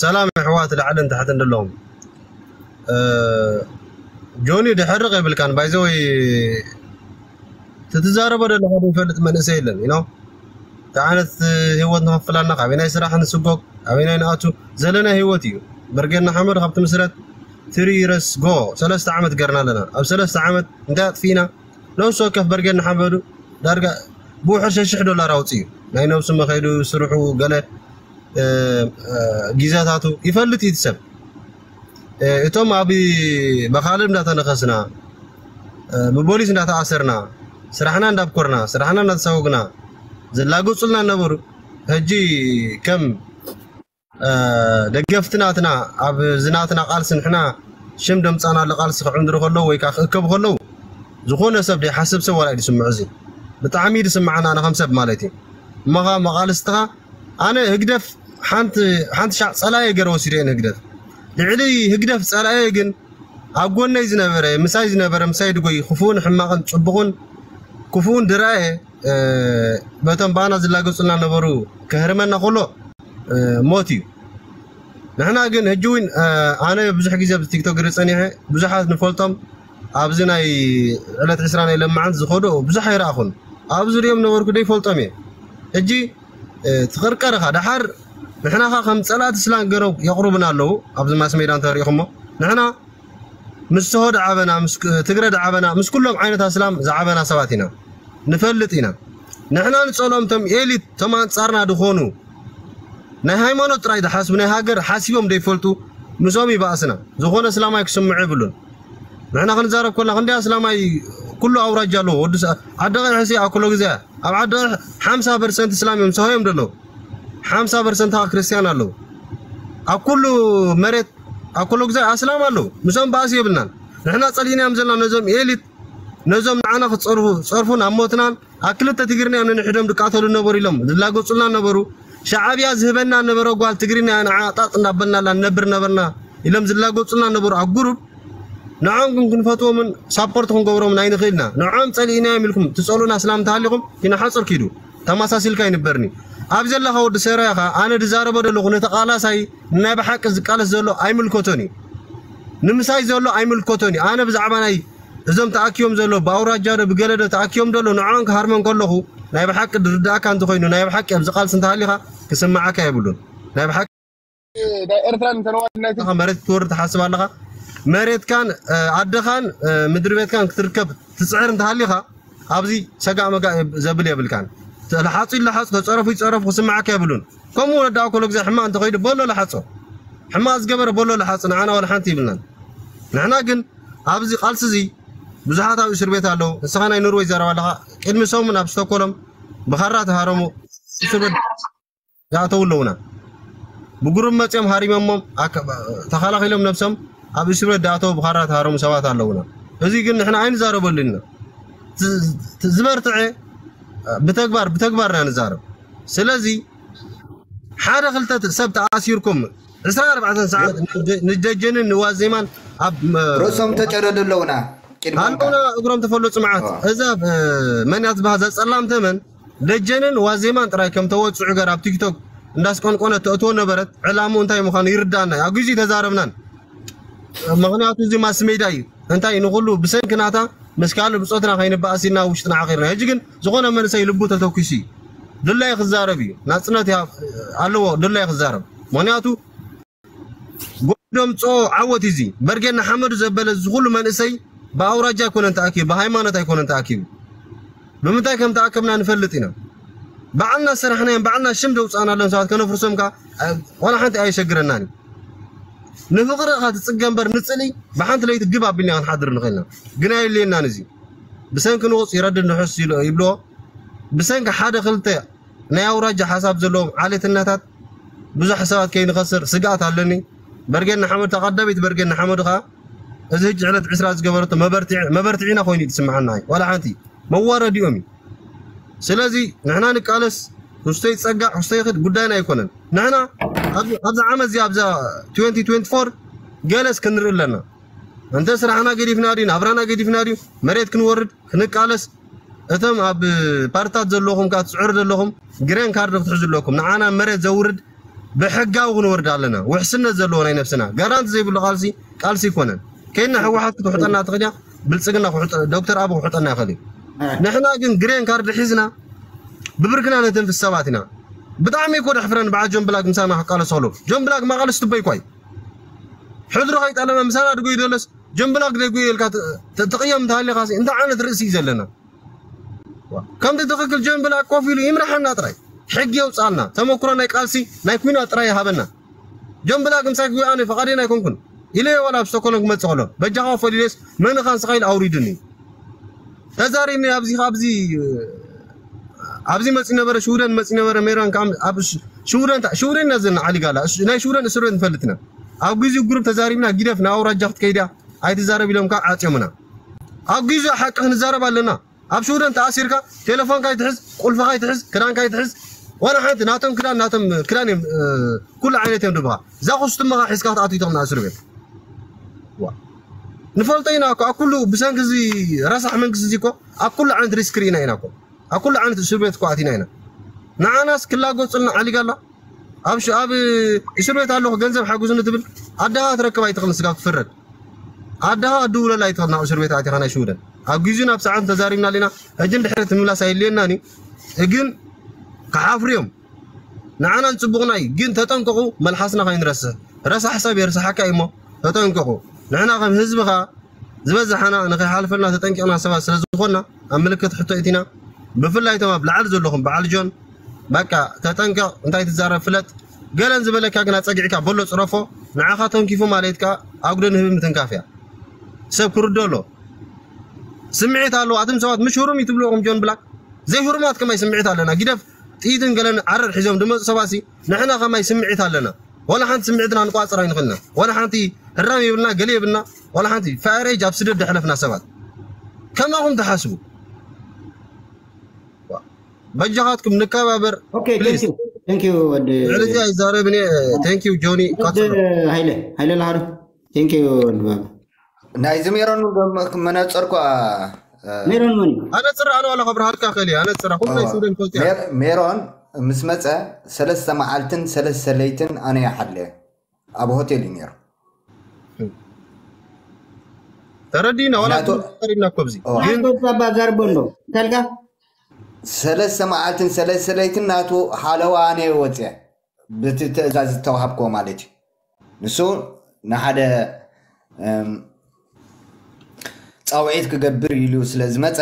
ሰላም ኣሕዋት ላዕልን ታሕትን ዘለኹም። ጆኒ ድሕርቕ የብልካን ባይዘወይ ትትዛረቦ ዘለኻ ዘይፈልጥ መንእሰይ የለን ኢኖ እንታይ ዓይነት ህይወት ንኸፍላና ካበይ ናይ ስራሕ ንስጎግ ኣበይ ናይ ንኣቱ ዘለና ህይወት እዩ። በርጌና ሓመድ ካብቲ ምስረት ትሪ ረስ ጎ ሰለስተ ዓመት ገርና ኣለና። ኣብ ሰለስተ ዓመት እንታይ ኣጥፊእና? ነብሲ ወከፍ በርጌድ ንሓመዱ ዳርጋ ብውሕድ ሽሕ ዶላር ኣውፅኡ ናይ ነብሱ መኸይዱ ስርሑ ገለ ጊዛታቱ ይፈልጥ እዩ ሰብ። እቶም ኣብ በኻልብ እንዳተነኸስና ብቦሊስ እንዳተኣሰርና ስራሕና እንዳብኮርና ስራሕና እንዳተሰወግና ዝላገፁልና ነበሩ። ሕጂ ከም ደገፍቲ ናትና ኣብ ዝናትና ቃልሲ ንሕና ሽም ደምፃና ኣሎ ቃልሲ ክዕምድሩ ከለዉ ወይ ከዓ ክእከቡ ከለዉ ዝኾነ ሰብ ደይሓስብ ሰብ ዋላ እዩ ዝስምዑ። እዚ ብጣዕሚ እዩ ዝስምዓና ኣነ ከም ሰብ ማለት እዩ። እሞ ከዓ መቃልስትኻ ኣነ ህግደፍ ሓንቲ ሓንቲ ሻዕ ፀላየ ገይረ ወሲደ እየ ንህግደፍ። ልዕሊ ህግደፍ ፀላየ ግን ኣብ ጎነይ ዝነበረ ምሳይ ዝነበረ ምሳይ ድጎይ ክፉን ሕማቕን ፅቡቕን ክፉን ድረኣየ በቶም ባና ዝላገፁልና ነበሩ ከህርመና ከሎ ሞት እዩ። ንሕና ግን ሕጂ እውን ኣነ ብዙሕ ግዜ ኣብዚ ቲክቶክ ርኢ ፀኒሐ ብዙሓት ንፈልጦም ኣብዚ ናይ ዕለት ዕስራ ናይ ለማዓንቲ ዝኸዱ ብዙሕ ኣይረኣኹን። ኣብዚ ሪኦም ነበርኩ ደይፈልጦም እየ። ሕጂ ትቕርቀርኻ ደሓር ንሕናኻ ከም ፀላእቲ ስላም ገይሮም የቕርቡና ኣለዉ ኣብዚ ማስ ሜዳ እንተሪእኹሞ ንሕና ምስ ሰሆ ድዓበና ትግረ ድዓበና ምስ ኩሎም ዓይነት ኣስላም ዝዓበና ሰባት ኢና ንፈልጥ ኢና። ንሕና ንፀልኦም ቶም ኤሊት ቶም ኣንፃርና ድኾኑ ናይ ሃይማኖት ጥራይ ዝሓስቡ ናይ ሃገር ሓሲቦም ደይፈልጡ ምስኦም ይባእስና። ዝኾነ እስላማይ ክስምዑ የብሉን። ንሕና ክንዛረብ ኮልና ክንደይ ኣስላማይ ኩሉ ኣውራጃ ኣለዎ ወዲ ዓዲ ቀይሕሲ ኣብ ኩሎ ግዜ ኣብ ዓዲ ቀይሕ ሓምሳ ፐርሰንት እስላም እዮም ሰሆ እዮም ደለዉ ሓምሳ ፐርሰንት ከዓ ክርስትያን ኣለዉ። ኣብ ኩሉ መሬት ኣብ ኩሉ ግዜ ኣስላም ኣለዉ። ምስኦም ባእሲ የብልናን። ንሕና ጸሊእናዮም ዘለና ነዞም ኤሊት ነዞም ንዓና ክጸርፉ ጸርፉን ኣብ ሞትናን ኣብ ክልተ ትግርና እዮም ነንሕዶም ድቃተሉ ነበሩ ኢሎም ዝላገጹልና ነበሩ። ሻዓብያ ዝህበና ነበረ ጓል ትግርና ንዓ ጣጥ እናበልናላ ንነብር ነበርና ኢሎም ዝላገጹልና ነበሩ ኣብ ጉሩብ። ንዖም ግን ክንፈትዎምን ሳፖርት ክንገብሮምን ኣይንኽእልና። ንዖም ጸሊእናዮም ኢልኩም ትጸልኡና ስላም እንተሃሊኹም ኪናሓጹር ኪዱ ተመሳሲልካ ይንበርኒ። ኣብ ዘለኻ ወዲ ሰራያ ኸኣ ኣነ ድዛረቦ ደለኹ ንተቓላሳይ ንናይ ብሓቂ ዝቃለስ ዘሎ ኣይምልከቶን እዩ። ንምሳይ ዘሎ ኣይምልከቶን እዩ። ኣነ ብዛዕባ ናይ እዞም ተኣኪቦም ዘሎ ብኣውራጃ ዶ ብገለ ዶ ተኣኪቦም ደሎ ንዖም ክሃርመን ከለኹ ናይ ብሓቂ ድርዳእካ እንተኾይኑ ናይ ብሓቂ ኣብዚ ቃልሲ እንተሃሊኻ ክስምዓካ የብሉን። ናይ ብሓቂ ናይ ኤርትራን ተነዋድነትን መሬት ክትወርድ ትሓስብ ኣለኻ። መሬትካን ኣደኻን ምድሪ ቤትካን ክትርከብ ትፅዕር እንተሃሊኻ ኣብዚ ሰጋእ መጋእ ዘብል የብልካን። ለሓፁ ይለሓፁ ተፀረፉ ይፀረፉ ክስምዓካ የብሉን። ከምኡ እውን ኣደ ኣኮሎ ግዜ ሕማቕ እንተኸይዱ በሎ ለሓፆ ሕማቕ ዝገበረ በሎ ለሓፁ ንዓና ዋላ ሓንቲ ይብልናን። ንሕና ግን ኣብዚ ቃልሲ እዚ ብዙሓት ኣብ እስር ቤት ኣለዉ። ንስኻ ናይ ኖርወይ ዘረባ ኣለኻ። ቅድሚ ሰሙን ኣብ ስቶኮሎም ብኻራ ተሃረሙ እስር ቤት ዝኣተዉ ኣለዉና። ብጉሩብ መፅኦም ሃሪሞሞም ተኸላኺሎም ነብሶም ኣብ እስር ቤት ዝኣተዉ ብኻራ ተሃረሙ ሰባት ኣለዉና። እዚ ግን ንሕና ኣይንዛረበሉ ኢና። ዝበርትዐ ብተግባር ብተግባር ኢና ንዛረብ። ስለዚ ሓደ ክልተ ሰብ ተኣሲርኩም ዕስራን ኣርባዕተን ሰዓት ንደጀንን ንዋዜማን ኣብ ርእሶም ተጨደዱ ኣለውና። ቅድሚ ኣለውና እግሮም ተፈለጹ መዓት እዛ መን እያ ትበሃል እዛ ጸላም ተመን ደጀንን ዋዜማን ጥራይ ከም ተወጽዑ ገር ኣብ ቲክቶክ እንዳስቆንቆነት ተእትዎ ነበረት። ዕላሙ እንታይ ምዃኑ ይርዳና እዩ። ኣብ ግዜ ተዛረብናን ምኽንያቱ እዚ ማስ ሜዳ እዩ። እንታይ ንኹሉ ብሰንኪ ናታ ምስ ካልእ ብጾትና ከይንበኣስ ኢልና ውሽጥና ዓኺርና። ሕጂ ግን ዝኾነ መንእሰይ ልቡ ተተኩሱ እዩ ድላዩ ክዛረብ እዩ። ናጽነት ኣለዎ ድላዩ ክዛረብ። ምኽንያቱ ጎዶምጾ ዓወት እዩ እዚ። በርጌድ ንሓመዱ ዘበለ እዚ ኩሉ መንእሰይ ብኣውራጃ ኣይኮነን ተኣኪቡ፣ ብሃይማኖት ኣይኮነን ተኣኪቡ። ብምንታይ ከም ተኣከብና ንፈልጥ ኢና። ባዕልና ዝሰራሕናዮም ባዕልና ሽም ዘውፃእናሎም ሰባት ከነፍርሶም ከዓ ዋላ ሓንቲ ኣየሸግረናን እዩ። ንፍቕሪ ኢኻ ትፅገ እምበር ንፅልኢ ብሓንቲ ለይቲ ግብ ኣቢልና ክንሓድር ንኽእልና ግን ኣየድልየናን እዚ ብሰንኪ ንቑፅ ይረድድ ንሑስ ይብልዎ ብሰንኪ ሓደ ክልተ ናይ ኣውራጃ ሓሳብ ዘለዎም ዓሌትነታት ብዙሕ ሰባት ከይንኸስር ስግኣት ኣለኒ። በርጌድ ንሓመዱ ተቐዳሚት በርጌድ ንሓመዱ ከዓ እዚ ሕጂ ዕለት ዕስራ ዝገበረቶ መበርትዒና ኮይኑ እዩ ዝስምዓና። ዋላ ሓንቲ መዋረዲኦም እዩ። ስለዚ ንሕና ንቃለስ፣ ክስቶ ይፀጋዕ ክስቶ ይኽድ ጉዳይና ኣይኮነን። ንሕና ኣብዚ ዓመት እዚ ኣብዛ ትዌንቲ ትዌንቲ ፎር ገለስ ክንርኢ ኣለና። እንተ ስራሕና ገዲፍና ድዩ ናብራና ገዲፍና ድዩ መሬት ክንወርድ ክንቃለስ እቶም ኣብ ፓርታት ዘለኹም ካብ ትፅዕሩ ዘለኹም ግሬን ካርድ ክትሕዙ ኣለኩም። ንዓና መሬት ዘውርድ ብሕጋዊ ክንወርድ ኣለና። ውሕስነት ዘለዎ ናይ ነብስና ጋራንቲ ዘይብሉ ቃልሲ ቃልሲ ይኮነን። ከይና ህወሓት ክትውሕጠና ትኽእል እያ፣ ብልፅግና ክውሕጠ- ዶክተር ኣብ ክውሕጠና ይኽእል እዩ። ንሕና ግን ግሬን ካርድ ሒዝና ብብርክና ነተንፍስ ሰባት ኢና። ብጣዕሚ እኮ ደሕፍረን በዓል ጆን ብላክ ምሳና ክቃለስ ከሎ፣ ጆን ብላክ ማቃለስ ትበይ ኳይ ሕድሮ ከይጠለመ ምሳና ድጎይ ደለስ ጆን ብላክ ደጉ ኢልካ ት- ት- ትቕየም እንተሃሊኻሲ እንታይ ዓይነት ርእሲ እዩ ዘለና? ከምቲ ትኽክል ጀምብላ ኮፍ ኢሉ ይምርሓና ጥራይ፣ ሕጊ የውፅኣልና፣ ተመክሮ ናይ ቃልሲ ናይ ኩናት ጥራይ ይሃበና። ጀምብላ ግን ሳይክ ኣነ ፈቓደኛ ኣይኮንኩን ኢለ ዋላ ኣብ ስቶኮሎም ክመፅእ ከሎ በጃኻ ፈሊሌስ መንኻ ንስኻ ኢሉ ኣውሪዱኒ። ተዛሪብኒ ኣብዚ ኣብዚ ኣብዚ መፂ ነበረ ሽውደን መፂ ነበረ ሜራን ካብ ኣብ ሽ- ሽውደን ታ- ሽውደን ኢና ዘለና ዓሊ ጋላ እሱ- ናይ ሽውደን እስር ቤት ንፈልጥና ኣብ ግዜኡ ግሩፕ ተዛሪብና ጊደፍ ናብ ኣውራጃ ክትከይድያ ኣይትዛረብ ኢሎም ካብ ዓፅዮምና ኣብ ግዜኡ ሓቂ ክንዛረብ ኣለና ኣብ ሽውደን ተኣሲርካ ቴሌፎንካ ይትሕዝ ቁልፍኻ ይትሕዝ ክዳንካ ይትሕዝ ዋላ ሓንቲ ናቶም ክዳን ናቶም ክዳን እዮም እ፣ ኩሉ ዓይነት እዮም ድብኻ እዛ ኩስትምኻ ሒዝካ ክትኣቱ ይተኽና እስር ቤት ዋ ንፈልጦ ኢና እኮ ኣብ ኩሉ ብሰንኪ እዚ ረሳሕ መንግስቲ እዚ እኮ ኣብ ኩሉ ዓይነት ሪስክ ርኢና ኢና እኮ ኣብ ኩሉ ዓይነት እስር ቤት እኮ ኣቲና ኢና ንዓናስ ክላጎፅልና ዓሊጋላ ኣብ ሽ- ኣብ እስር ቤት ኣለኹ ገንዘብ ሓጉዝኒ ትብል ኣደኻ ትረክብ ኣይትኽእል ስጋ ክትፍረድ ኣደኻ ድውለላ ኣይትኽእል ናብ እስር ቤት ኣቲኻ ናይ ሽውደን ኣብ ግዜኡ ናብ ሰዓት ተዛሪብና ኣለና ሕጂ እንድሕር ትምላስ ኣየድልየናን እዩ ግን ክሓፍሩ እዮም ንዓና ዝፅቡቕና እዩ ግን ተጠንቀቑ መልሓስና ከይንረስሕ ረሳሕ ሰብ የርሳሓካ እዩ እሞ ተጠንቀቑ ንሕና ከም ህዝቢ ከዓ ዝበዝሓና ንኸይሓልፈልና ተጠንቂቕና ሰባት ስለ ዝኾንና ኣብ ምልክት ሕቶ እቲና ብፍላይ እቶም ኣብ ላዕሊ ዘለኹም በዓል ጆን በቃ ተጠንቀቕ እንታይ ትዛረብ ፍለጥ ገለን ዝበለካ ግን ኣፀጊዕካ በሎ ፅረፎ ንዓኻ ተንኪፉ ማለት ከዓ ኣጉደ ንህቢ ምትንካፍ እያ ሰብ ክርዶ ኣሎ ስምዒት ኣለዎ ኣትም ሰባት ምሽ ህሩም ይትብልዎም ጆን ብላክ ዘይህሩማት ከማይ ስምዒት ኣለና ግደፍ ጥይትን ገለን ዓረር ሒዞም ድመፁ ሰባት ሲ ንሕና ከማይ ስምዒት ኣለና ዋላ ሓንቲ ስምዒትና ንቋፅር ኣይንኽእልና ዋላ ሓንቲ ህራም የብልና ገለ የብልና ዋላ ሓንቲ ፋሬጅ ኣብ ስደት ደሕለፍና ሰባት ከማኹም ትሓስቡ በጃኻትኩም ንከባበር Okay, thank you. Thank you ወዲ ልዚ ኣይዛረብን thank you ጆኒ ወዲ ሃይለ ሃይለ ለሃዶ thank you ወዲ ባባ ናይዚ ሜሮን መነፅር ኳ ሜሮን መን እዩ? ኣነፅር ኣነ ዋላ ከብርሃልካ ክእል ኣነፅራ ኩሉ ናይ ስውደን ፈልጥያ ሜር- ሜሮን ምስ መፀ ሰለስተ መዓልትን ሰለስተ ለይትን ኣነ ይሓለ ኣብ ሆቴል እዩ ነይሩ ተረዲና ዋላ ምክንያቱ- ተረዲና እኮ ኣብዚ ኦ፣ ግን ጸባ ዛርቦ እንዶ ከልካ ሰለስተ መዓልትን ሰለስተ ለይትን ናቱ ሓለዋ ኣነ ወፅአ ብቲ ትእዛዝ ዝተዋሃብክዎ ማለት እዩ ንሱ ንሓደ እም፣ ፃውዒት ክገብር ኢሉ ስለ ዝመፀ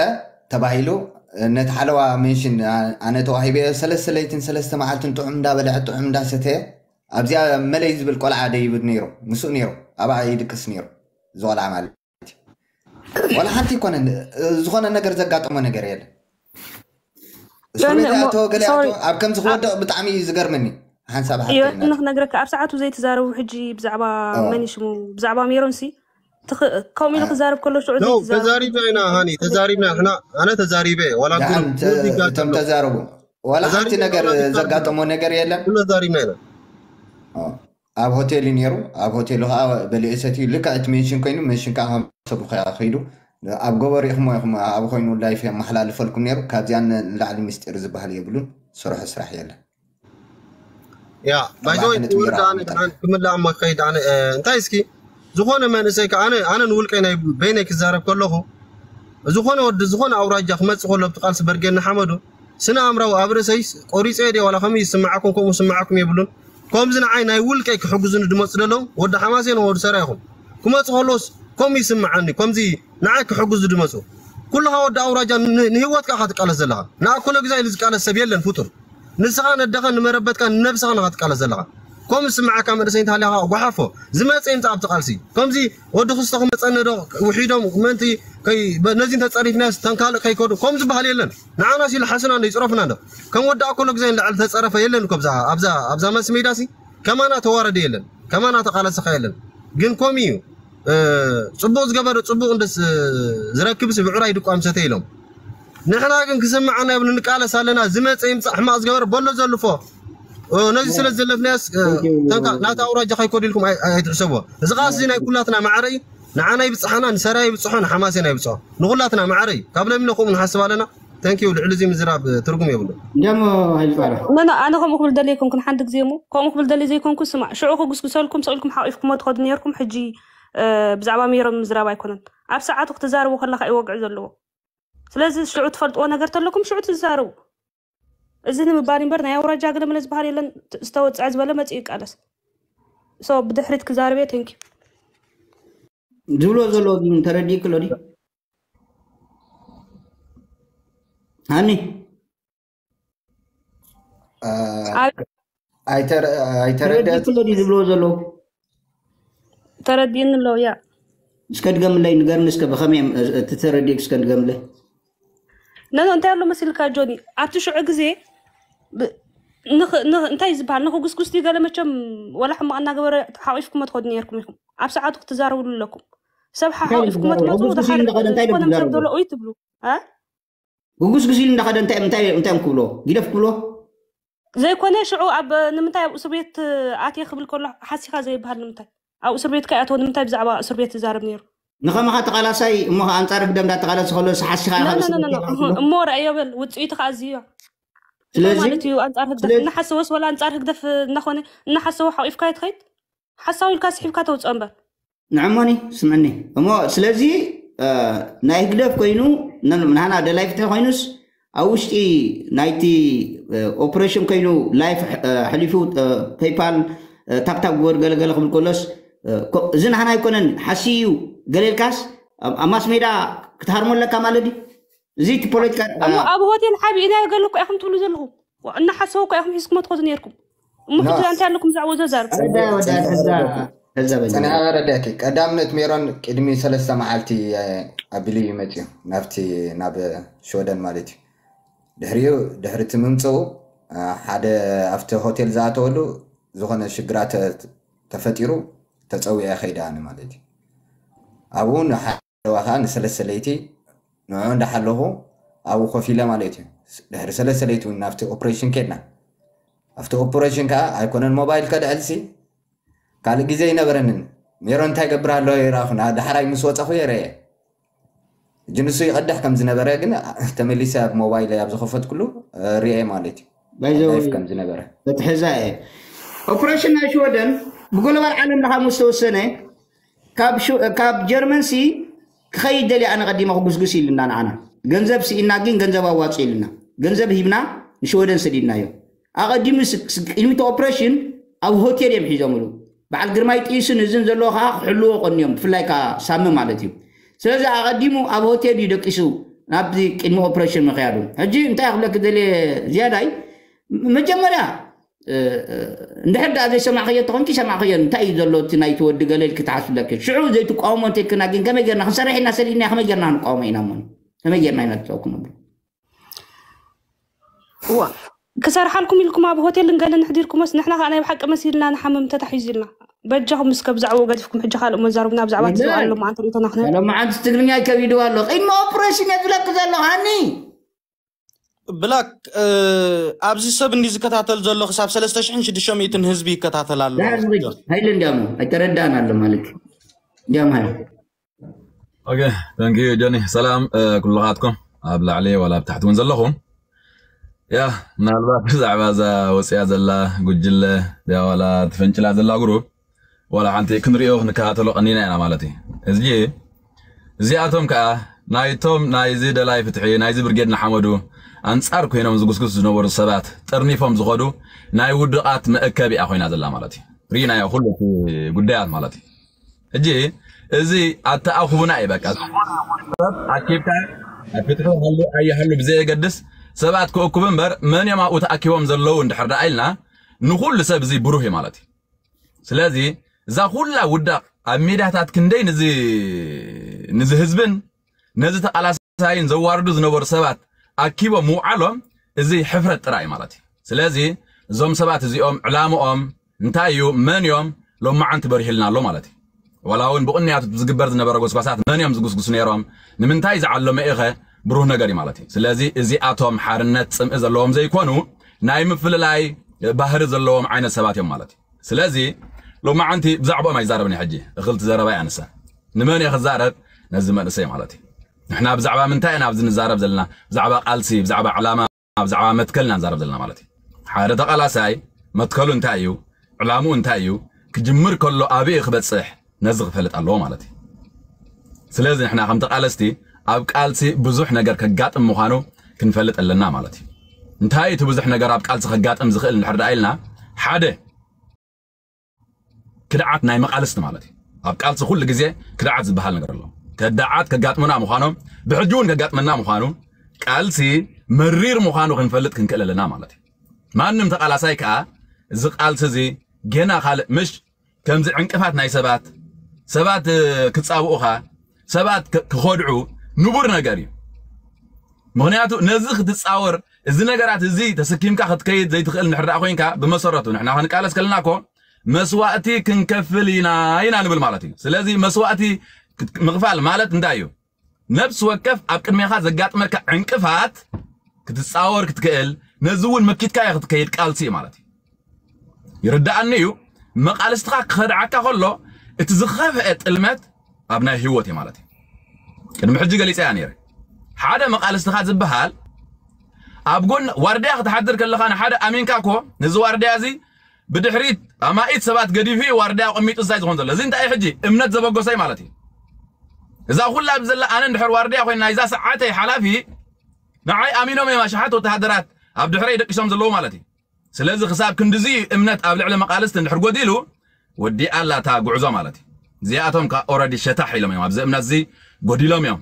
ተባሂሉ ነቲ ሓለዋ ሜንሽን ኣነ ተዋሂበ ሰለስተ ለይትን ሰለስተ መዓልትን ጥዑም እንዳበልዐ ጥዑም እንዳሰተየ ኣብዚኣ መለይ ዝብል ቆልዓ ደይቡ ነይሩ ምስኡ ነይሩ ኣብኣ ይድቅስ ነይሩ እዚ ቆልዓ ማለት እዩ ዋላ ሓንቲ ይኮነ ዝኾነ ነገር ዘጋጠሞ ነገር የለን እስር ቤት ኣቶ ገለ ኣቶ ኣብ ከምዚ ክወድቕ ብጣዕሚ እዩ ዝገርመኒ ሓንሳብ ሓቂ ዮኒ ክነግረካ ኣብ ሰዓቱ ዘይተዛረቡ ሕጂ ብዛዕባ መን ሽሙ ብዛዕባ ሜሮን ሲ ከምኡ ኢሉ ክዛረብ ከሎ ሽዑ ተዛሪብና ኢና ሃኒ ተዛሪብና ሕና ኣነ ተዛሪበ ዋላ እቶም ተዛረቡ ዋላ ሓንቲ ነገር ዘጋጠሞ ነገር የለን ተዛሪብና ኢና ኣብ ሆቴል እዩ ነይሩ ኣብ ሆቴሉ ከዓ በሊዑ ሰትዩ ልክዕ እቲ ሜንሽን ኮይኑ ሜንሽን ከዓ ሰብ ከይዱ ኣብ ጎቦ ሪኢኹሞ ኢኹም ኣብ ኮይኑ ላይፍ የመሓላልፈልኩም ነይሩ ካብዚኣ ንላዕሊ ምስጢር ዝበሃል የብሉን ስርሑ ስራሕ የለን ያ ባይዘወይ ክምልእ እሞ ክኸይድ ኣነ እንታይ እስኪ ዝኾነ መንእሰይ ከ ኣነ ኣነ ንውልቀይ ናይ በይነይ ክዛረብ ከለኹ ዝኾነ ወዲ ዝኾነ ኣውራጃ ክመፅእ ከሎ ብቲ ቃልሲ በርጌድ ንሓመዱ ስነ ኣእምራዊ ኣብ ርእሰይ ቆሪፀ ድየ ዋላ ከመይ ይስምዓኩም ከምኡ ስምዓኩም የብሉን ከምዚ ንዓይ ናይ ውልቀይ ክሕግዙኒ ድመፁ ዘለዉ ወዲ ሓማሴን ወዲ ሰራ ኢኹም ክመፁ ከለዎስ ከምኡ ይስምዓኒ ከምዚ ንዓይ ክሕግዙ ድመፁ ኩልኻ ወዲ ኣውራጃ ንህወትካ ኢኻ ትቃለስ ዘለኻ ንኣኮሎ ግዛ ኢሉ ዝቃለስ ሰብ የለን ፍጡር ንስኻ ነደኻ ንመረበትካ ንነብስኻ ንኻ ትቃለስ ዘለኻ ከም ዝስምዓካ መንእሰይ እንተሃሊኻ ጓሓፎ ዝመፀ ይምፃ ኣብቲ ቃልሲ ከምዚ ወዲ ክስቶ ክመፀኒ ዶ ውሒዶም ምእንቲ ነዚ እንተፀሪፍናስ ተንካልእ ከይከዱ ከም ዝበሃል የለን ንዓና ሲሉ ሓስና እንዶ ይፅረፍና እንዶ ከም ወዲ ኣኮሎ ግዜ ንላዕሊ ተፀረፈ የለን እኮ ኣብዛ ማስ ሜዳ ሲ ከማና ተዋረደ የለን ከማና ተቃለሰኻ የለን ግን ኮም እዩ ፅቡቅ ዝገበረ ፅቡቅ እንደ ዝረክብስ ብዕራይ ድቋም ሰተ ኢሎም ንሕና ግን ክስምዓና የብሉ ንቃለስ ኣለና ዝመፀ ይምፃእ ሕማቅ ዝገበረ በሎ ዘልፎ ነዚ ስለ ዘለፍናያስ ተንካ ናታ ኣውራጃ ከይኮድልኩም ኣይትሕሰብዎ እዚ ከዓ እዚ ናይ ኩላትና ማዕረ እዩ ንዓና ይብፅሓና ንሰራ ይብፅሖ ንሓማሴና ይብፅሖ ንኩላትና ማዕረ እዩ ካብ ለሚነ ከምኡ ንሓስብ ኣለና Thank you። ልዕሊ እዚ ምዝራብ ትርጉም የብሉ። እንደሞ ሀይል ፋራ ኖ ኖ ኣነ ከምኡ ክብል ደሊ ኣይኮንኩን። ሓንቲ ግዜ እሞ ከምኡ ክብል ደሊ ዘይኮንኩ ስማዕ፣ ሽዑ ክጉስጉሰልኩም ሰኢልኩም ሓቂፍኩሞ ትኸዱ ነርኩም። ሕጂ ብዛዕባ ሜሮን ምዝራብ ኣይኮነን። ኣብ ሰዓቱ ክትዛረቡ ከለካ እዩ ወግዒ ዘለዎ። ስለዚ ሽዑ ትፈልጥዎ ነገር ተለኩም ሽዑ ትዛረቡ። እዚ ንምባል እምበር ናይ ኣውራጃ ገለ መለ ዝበሃል የለን። ዝተወፅዐ ዝበለ መፅኡ ይቃለስ። ሶ ብድሕሪት ክዛረብ እየ። Thank you። ዝብሎ ዘሎ ግን ተረዲእክሎ ዲ ሃኒ ኣይተረደ ተረዲእክሎ ዲ ዝብሎ ዘሎ ተረዲእኒ ኣለዉ። ያ እስከ ድገምለይ፣ ንገርኒ እስከ ብኸመይ እቲ ተረዲእክ እስከ ድገምለይ። ነኖ እንታይ ኣሎ መሲልካ ጆኒ፣ ኣብቲ ሽዑ ግዜ እንታይ ዝበሃል ንክጉስጉስቲ ገለ መቸም ወላ ሕማቕ እናገበረ ሓቂፍኩም ትኸዱ ነርኩም ኢኹም። ኣብ ሰዓቱ ክትዛረብሉ ኣለኩም። ሰብ ሓቂፍኩም ትመፁ ዝሓደ ዝኾነ ሰብ ደሎ እዩ ትብሉ። ጉጉስ ግዜ እንዳኸደ እንታይ እንታይ እንታይ ክብሎ፣ ጊደፍ ክብሎ። ዘይኮነ ሽዑ ኣብ ንምንታይ ኣብ እስር ቤት ኣትየ ክብል ከሎ ሓሲኻ ዘይበሃል ንምንታይ ኣብ እስር ቤት ከይኣተወ ንምንታይ ብዛዕባ እስር ቤት ትዛረብ ነይሩ? ንኸማኻ ተቓላሳይ እሞ ኣንጻር ህግደፍ እንዳተቓለሰ ከሎ ሓሲኻ ኢኻ ኣብ እስር ቤት ኣትያ ክብሎ። እሞ ረኣዮ በል ውፅኢቱ ከዓ እዚዮ ስለዚ ማለት እዩ። ኣንጻር ህግደፍ ስለዚ- እናሓሰወስ ወላ ኣንጻር ህግደፍ እናኾነ እናሓሰወ ሓቂፍካ ትኸይድ ሓሳዊ ኢልካ ስሒብካ ተውፅኦ እምበር ንዕሞኒ ስምዕኒ እሞ ስለዚ እ፣ ናይ ህግደፍ ኮይኑ ን- ንሃና ደላይ ፍትሒ ኮይኑስ ኣብ ውሽጢ ናይቲ ኦፕሬሽን ኮይኑ ላይፍ እ፣ ሕሊፉ እ፣ ፔይፓል እ፣ ታፕታፕ ግበር ገለገለ ክብል ከሎስ እ፣ ኮ- እዚ ንሃና ኣይኮነን ሓሲ እዩ ገሌልካስ ኣብ ኣብ ማስ ሜዳ ክትሃርሞ ኣለካ ማለት ድዩ? እዚ እቲ ፖለቲካ እሞ ኣብ ሆቴል ሓቢእናዮ ገለ እኮ ኢኹም ትብሉ ዘለኹም። እናሓሰቡ እኮ ኢኹም ሒዝኩም ትኸዱ ነርኩም። እሞ ሕጂ እንታይ ኣለኩም ብዛዕባ ዘዛርብ? ረዳ ወዳ ሕዛ ሕዛ በል ጸኒሓ ረዳእኪ ቀዳምነት ሜሮን ቅድሚ ሰለስተ መዓልቲ ኣቢሉ እዩ መፅዩ ናብቲ ናብ ሽወደን ማለት እዩ። ድሕሪኡ ድሕሪ እቲ ምምፅኡ ሓደ ኣብቲ ሆቴል ዝኣተወሉ ዝኾነ ሽግራት ተፈጢሩ ተፀዊዐ ከይደ ኣነ ማለት እዩ። ኣብኡ ንሓለዋ ከዓ ንሰለስተ ለይቲ ንዑ እንዳሓለኹ ኣብኡ ኮፍ ኢለ ማለት እዩ። ድሕሪ ሰለስተ ለይቲ እውን ናብቲ ኦፕሬሽን ከድና። ኣብቲ ኦፕሬሽን ከዓ ኣይኮነን ሞባይል ከድዕልሲ ካልእ ግዜ ኣይነበረንን። ሜሮን እንታይ ገብር ኣሎ ይረኣኹ። ዳሕራይ ምስ ወፀኹ የረየ እጂ ንሱ ይቐድሕ ከም ዝነበረ ግን ተመሊሰ ኣብ ሞባይል ኣብ ዝኸፈትኩሉ ርኤ ማለት እዩ። ላይፍ ከም ዝነበረ በትሕዛ እየ ኦፕሬሽን ናይ ሽወደን ብጎለባል ዓለም ለኻ ምስ ተወሰነ ካብ ጀርመን ሲ ክኸይድ ደሊ ኣነ ቀዲመ ክጉስጉስ ኢልና ንዓና ገንዘብ ስኢና ግን ገንዘብ ኣዋፅ ኢልና ገንዘብ ሂብና ንሽወደን ሰዲድናዮ። ኣቐዲሙ ቅድሚቲ ኦፕሬሽን ኣብ ሆቴል እዮም ሒዞምሉ። በዓል ግርማይ ጥይስን እዝን ዘለዎ ከዓ ክሕልዎ ቀንዮም ብፍላይ ከዓ ሳሚ ማለት እዩ። ስለዚ ኣቐዲሙ ኣብ ሆቴል እዩ ደቂሱ ናብዚ ቅድሚ ኦፕሬሽን ምክያዱ። ሕጂ እንታይ ክብለክ ደልየ ዝያዳይ መጀመርያ እንድሕር ደኣ ዘይሰማዕኸዮ ተኾንኪ ሰማዕኸዮ እንታይ እዩ ዘሎ እቲ ናይቲ ወዲ ገለ ኢልክ ትሓስብለክ ሽዑ ዘይትቃወሞ እንተይልና ግን ከመይ ጌርና ክንሰርሕ ኢና ሰሊና ከመይ ጌርና ክንቃወሞ ኢና እሞ ከመይ ጌርና ኢና ትፀውኩም እሞ እዋ ክሰርሓልኩም ኢልኩም ኣብ ሆቴል እንገለ ንሕዲርኩሞስ ንሕና ከዓ ናይ ብሓቂ መሲልና ንሓምም ተታሒዙ ኢልና በጃኹም እስከ ብዛዕባኡ ገዲፍኩም ሕጂ ካልእ መዛርብና ብዛዕባ እቲ ዝወዓሉ መዓልቲ ርእቶና ክነ ሎመዓንቲ ትግርኛ ከቢድዋ ኣሎ ቅድሚ ኦፕሬሽን እየ ዝብለክ ዘሎ ሃኒ ብላክ ኣብዚ ሰብ እንዲ ዝከታተል ዘሎ ክሳብ ሰለስተ ሽሕን ሽዱሽተ ሚእትን ህዝቢ ይከታተል ኣሎ ዳሕር ዝኸይድ ሃይለ እንዲያሞ ኣይተረዳእን ኣሎ ማለት እንዲያም ሃይ ኦኬ ተንክ ዩ ጆኒ ሰላም ኩልኻትኩም ኣብ ላዕሊ ዋላ ኣብ ታሕቲ እውን ዘለኹም ያ ምናልባት ብዛዕባ እዛ ወፅያ ዘላ ጉጅለ ያ ዋላ ትፈንጭላ ዘላ ግሩፕ ዋላ ሓንቲ ክንሪኦ ክንከታተሎ ቀኒና ኢና ማለት እዩ እዚ እዚኣቶም ከዓ ናይቶም ናይዚ ደላይ ፍትሒ ናይዚ ብርጌድ ንሓመዱ ኣንፃር ኮይኖም ዝጉስጉስ ዝነበሩ ሰባት ጠርኒፎም ዝኸዱ ናይ ውድቓት መእከቢኣ ኮይና ዘላ ማለት እዩ ርኢናዮ ኩሉ እቲ ጉዳያት ማለት እዩ ሕጂ እዚ ኣተኣኹቡና እዩ በቃ ኣኪብካ ኣብ ፍትሒ ሃሉ ኣይሃሉ ብዘየገድስ ሰባት ክእኩብ እምበር መን እዮም ኣብኡ ተኣኪቦም ዘለዉ እንድሕር ደኣ ኢልና ንኩሉ ሰብ እዚ ብሩህ እዩ ማለት እዩ ስለዚ እዛ ኩላ ውዳቕ ኣብ ሚድያታት ክንደይ ንዚ ህዝብን ነዚ ተቓላሳይን ዘዋርዱ ዝነበሩ ሰባት ኣኪቦም ምውዓሎም እዚ ሕፍረት ጥራይ እዩ ማለት እዩ ስለዚ እዞም ሰባት እዚኦም ዕላምኦም እንታይ እዩ መን እዮም ሎማዓንቲ በሪህልና ኣሎ ማለት እዩ ዋላ እውን ብቕንያቱ ዝግበር ዝነበረ ጎስጓሳት መን እዮም ዝጉስጉሱ ነይሮም ንምንታይ ዝዓለመ ኢኸ ብሩህ ነገር እዩ ማለት እዩ ስለዚ እዚኣቶም ሓርነት ፅምኢ ዘለዎም ዘይኮኑ ናይ ምፍልላይ ባህሪ ዘለዎም ዓይነት ሰባት እዮም ማለት እዩ ስለዚ ሎማዓንቲ ብዛዕባኦም ኣይዛረብን ሕጂ እኽልቲ ዘረባ እያ ንሳ ንመን እየ ክዛረብ ነዚ መንእሰይ ማለት እዩ ንሕና ብዛዕባ ምንታይ ኢና ኣብዚ ንዛረብ ዘለና? ብዛዕባ ቃልሲ፣ ብዛዕባ ዕላማ፣ ብዛዕባ መትከል ኢና ንዛረብ ዘለና ማለት እዩ። ሓደ ተቓላሳይ መትከሉ እንታይ እዩ? ዕላምኡ እንታይ እዩ? ክጅምር ከሎ ኣበይ ክበጽሕ፣ ነዚ ክፈልጥ ኣለዎ ማለት እዩ። ስለዚ ንሕና ከም ተቓለስቲ ኣብ ቃልሲ ብዙሕ ነገር ከጋጥም ምዃኑ ክንፈልጥ ኣለና ማለት እዩ። እንታይ እቲ ብዙሕ ነገር ኣብ ቃልሲ ከጋጥም ዝኽእል እንድሕር ደኣ ኢልና፣ ሓደ ክድዓት ናይ መቓልስቲ ማለት እዩ። ኣብ ቃልሲ ኩሉ ግዜ ክድዓት ዝበሃል ነገር ኣሎ። ከዳዓት ከጋጥሙና ምዃኖም፣ ብሕጂ እውን ከጋጥመና ምዃኑ፣ ቃልሲ መሪር ምዃኑ ክንፈልጥ ክንክእል ኣለና ማለት እዩ። ማንም ተቓላሳይ ከኣ እዚ ቃልሲ እዚ ገና ካልእ ምሽ ከምዚ ዕንቅፋት ናይ ሰባት፣ ሰባት ክጻብኡኻ፣ ሰባት ክኸድዑ ንቡር ነገር እዩ። ምኽንያቱ ነዚ ክትጻወር፣ እዚ ነገራት እዚ ተሰኪምካ ክትከይድ ዘይትኽእል እንድሕር ደኣ ኮይንካ፣ ብመሰረቱ ንሕና ክንቃለስ ከለና እኮ መስዋእቲ ክንከፍል ኢና ኢና ንብል ማለት እዩ። ስለዚ መስዋእቲ ምኽፋል ማለት እንታይ እዩ? ነብሲ ወከፍ ኣብ ቅድሜኻ ዘጋጥመካ ዕንቅፋት ክትጻወር ክትክእል፣ ነዚ እውን መኪትካዮ ክትከይድ ቃልሲ እዩ ማለት እዩ። ይርድኣኒ እዩ። መቓልስትኻ ክኸድዓካ ከሎ እቲ ዝኸፍአ ጥልመት ኣብ ናይ ህይወት እዩ ማለት እዩ። ቅድሚ ሕጂ ገሊጸያ ነይረ። ሓደ መቓልስትኻ ዝበሃል ኣብ ጎን ዋርድያ ክትሓድር ከለኻ ንሓደ ኣሚንካ እኮ ነዚ ዋርድያ እዚ ብድሕሪት ኣማኢት ሰባት ገዲፉ እዩ ዋርድያ ኣቐሚጡ እንታይ ዝኾን ዘሎ። እዚ እንታይ ሕጂ እምነት ዘበጎሰይ ማለት እዩ። እዛ ኩላ ኣብዚ ዘላ ኣነ እንድሕር ዋርድያ ኮይን ናይዛ ሰዓተይ ሓላፊ ንዓይ ኣሚኖም እዮም ኣሽሓት ወተሃደራት ኣብ ድሕረይ ደቂሶም ዘለዉ ማለት እዩ። ስለዚ ክሳብ ክንድዚ እምነት ኣብ ልዕሊ መቓልስቲ እንድሕር ጎዲሉ ወዲኣ ኣላ እታ ጉዕዞ ማለት እዩ። እዚኣቶም ከ ኦረዲ ሸታሕ ኢሎም እዮም ኣብዚ እምነት እዚ ጎዲሎም እዮም።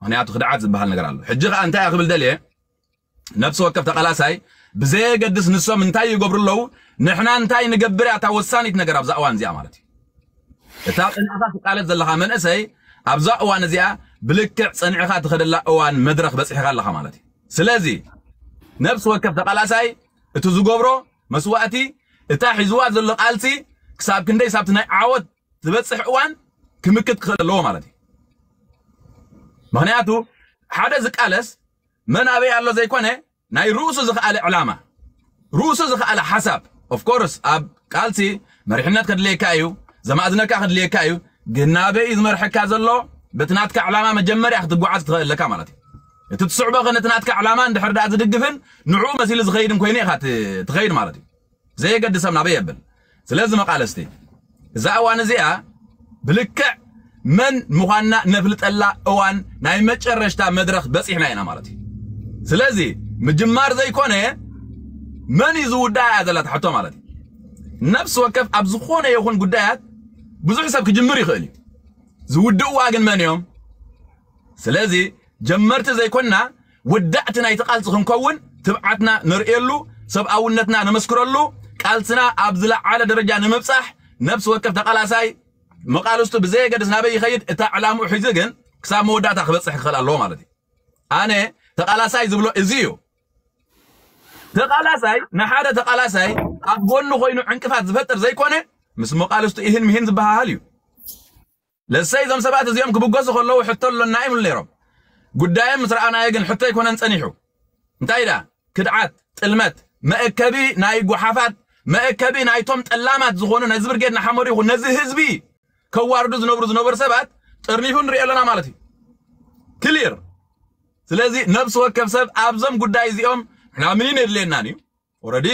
ምኽንያቱ ክድዓት ዝበሃል ነገር ኣሎ። ሕጂ ከኣ እንታይ ክብል ደልየ፣ ነብሲ ወከፍ ተቓላሳይ ብዘየገድስ ንሶም እንታይ ይገብሩ ኣለዉ፣ ንሕና እንታይ ንገብር እያ እታ ወሳኒት ነገር ኣብዛ እዋን እዚኣ ማለት እዩ። እታ ጽንዕኻ ትቃለስ ዘለኻ መንእሰይ ኣብዛ እዋን እዚኣ ብልክዕ ጸኒዕኻ ትኸደላ እዋን መድረኽ በጺሕኻ ኣለኻ ማለት እዩ። ስለዚ ነብሲ ወከፍ ተቓላሳይ እቲ ዝገብሮ መስዋእቲ፣ እታ ሒዝዋ ዘሎ ቃልሲ ክሳብ ክንደይ ሳብቲ ናይ ዓወት ዝበጽሕ እዋን ክምክት ክኽእል ኣለዎ ማለት እዩ። ምኽንያቱ ሓደ ዝቃለስ መን ኣበይ ኣሎ ዘይኮነ ናይ ርእሱ ዝኸኣለ ዕላማ፣ ርእሱ ዝኸኣለ ሓሳብ። ኦፍኮርስ ኣብ ቃልሲ መሪሕነት ከድልየካ እዩ፣ ዘማእዝነካ ከድልየካ እዩ። ግን ናበይ እዩ ዝመርሐካ ዘሎ? በቲ ናትካ ዕላማ መጀመርያ ክትጓዓዝ ትኽእል ኣለካ ማለት እዩ። እቲ ትስዕቦ ከ ነቲ ናትካ ዕላማ እንድሕር ደኣ ዝድግፍን ንዕኡ መሲሉ ዝኸይድን ኮይኑ ኢኻ ት- ትኸይድ ማለት እዩ። ዘየገድሰም ናበይ የብል። ስለዚ መቓለስቲ እዛ እዋን እዚኣ ብልክዕ መን ምዃንና ነፍልጠላ እዋን ናይ መጨረሽታ መድረኽ በፂሕና ኢና ማለት እዩ። ስለዚ ምጅማር ዘይኮነ መን እዩ ዝውዳእ እያ ዘላ ትሕቶ ማለት እዩ። ነፍሲ ወከፍ ኣብ ዝኾነ ይኹን ጉዳያት ብዙሕ ሰብ ክጅምር ይኽእል እዩ። ዝውድእዋ ግን መን እዮም? ስለዚ ጀመርቲ ዘይኮንና ወዳእቲ ናይቲ ቃልሲ ክንከውን ትብዓትና ነርእየሉ፣ ሰብኣውነትና ነመስክረሉ፣ ቃልስና ኣብ ዝለዓለ ደረጃ ንምብጻሕ ነፍሲ ወከፍ ተቓላሳይ መቓልስቱ ብዘየገድስ ናበይ ይኸይድ እታ ዕላምኡ ሒዙ ግን ክሳብ መወዳእታ ክበጽሕ ክኽእል ኣለዎ ማለት እዩ። ኣነ ተቓላሳይ ዝብሎ እዚ እዩ። ተቓላሳይ ንሓደ ተቓላሳይ ኣብ ጎኑ ኮይኑ ዕንቅፋት ዝፈጥር ዘይኮነ ምስ መቓልስቱ ኢህን ምሂን ዝበሃሃል እዩ። ለሰይ እዞም ሰባት እዚኦም ክብገሱ ከለዉ ሕቶ ኣሎና ይብሉ ነይሮም። ጉዳዮም ምስ ረኣናዮ ግን ሕቶ ኣይኮነን ጸኒሑ። እንታይ ደኣ ክድዓት፣ ጥልመት፣ መእከቢ ናይ ጓሓፋት፣ መእከቢ ናይቶም ጠላማት ዝኾኑ ነዚ ብርጌድ ንሓመዱ ይኹን ነዚ ህዝቢ ከዋርዱ ዝነብሩ ዝነበሩ ሰባት ጠርኒፉ ንሪኦ ኣለና ማለት እዩ። ክሊር። ስለዚ ነብሲ ወከፍ ሰብ ኣብዞም ጉዳይ እዚኦም ንሕና ምኒን የድልየናን እዩ። ኦረዲ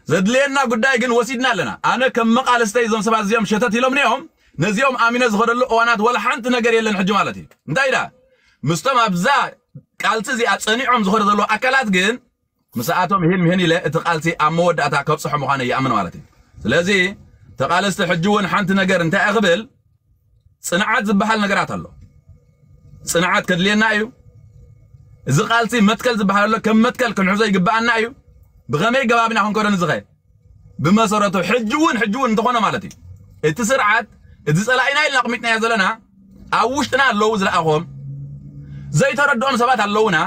ዘድልየና ጉዳይ ግን ወሲድና ኣለና። ኣነ ከም መቓልስተይ እዞም ሰባት እዚኦም ሸተት ኢሎም ኒኦም ነዚኦም ኣሚነ ዝኸደሉ እዋናት ወላ ሓንቲ ነገር የለን ሕጂ ማለት እዩ። እንታይ ዳ ምስቶም ኣብዛ ቃልሲ እዚኣ ጸኒዖም ዝኸዱ ዘለዉ ኣካላት ግን ምስኣቶም ሂን ምሂን ኢለ እቲ ቃልሲ ኣብ መወዳእታ ከብጽሖ ምዃነ ይኣምን ማለት እዩ። ስለዚ ተቓለስቲ ሕጂ እውን ሓንቲ ነገር እንታይ እየ ክብል ጽንዓት ዝበሃል ነገራት ኣሎ። ጽንዓት ከድልየና እዩ። እዚ ቃልሲ መትከል ዝበሃል ኣሎ፣ ከም መትከል ክንሕዞ ይግብኣና እዩ። ብኸመይ ገባብና ክንከዶ ንዝኸ ብመሰረቱ ሕጂ እውን ሕጂ እውን እንተኾነ ማለት እዩ እቲ ስርዓት እዚ ጸላኢና ኢልና ኣቕሚጥናዮ ዘለና ኣብ ውሽጥና ኣለዉ ዝለኣኾም ዘይተረድኦም ሰባት ኣለዉና።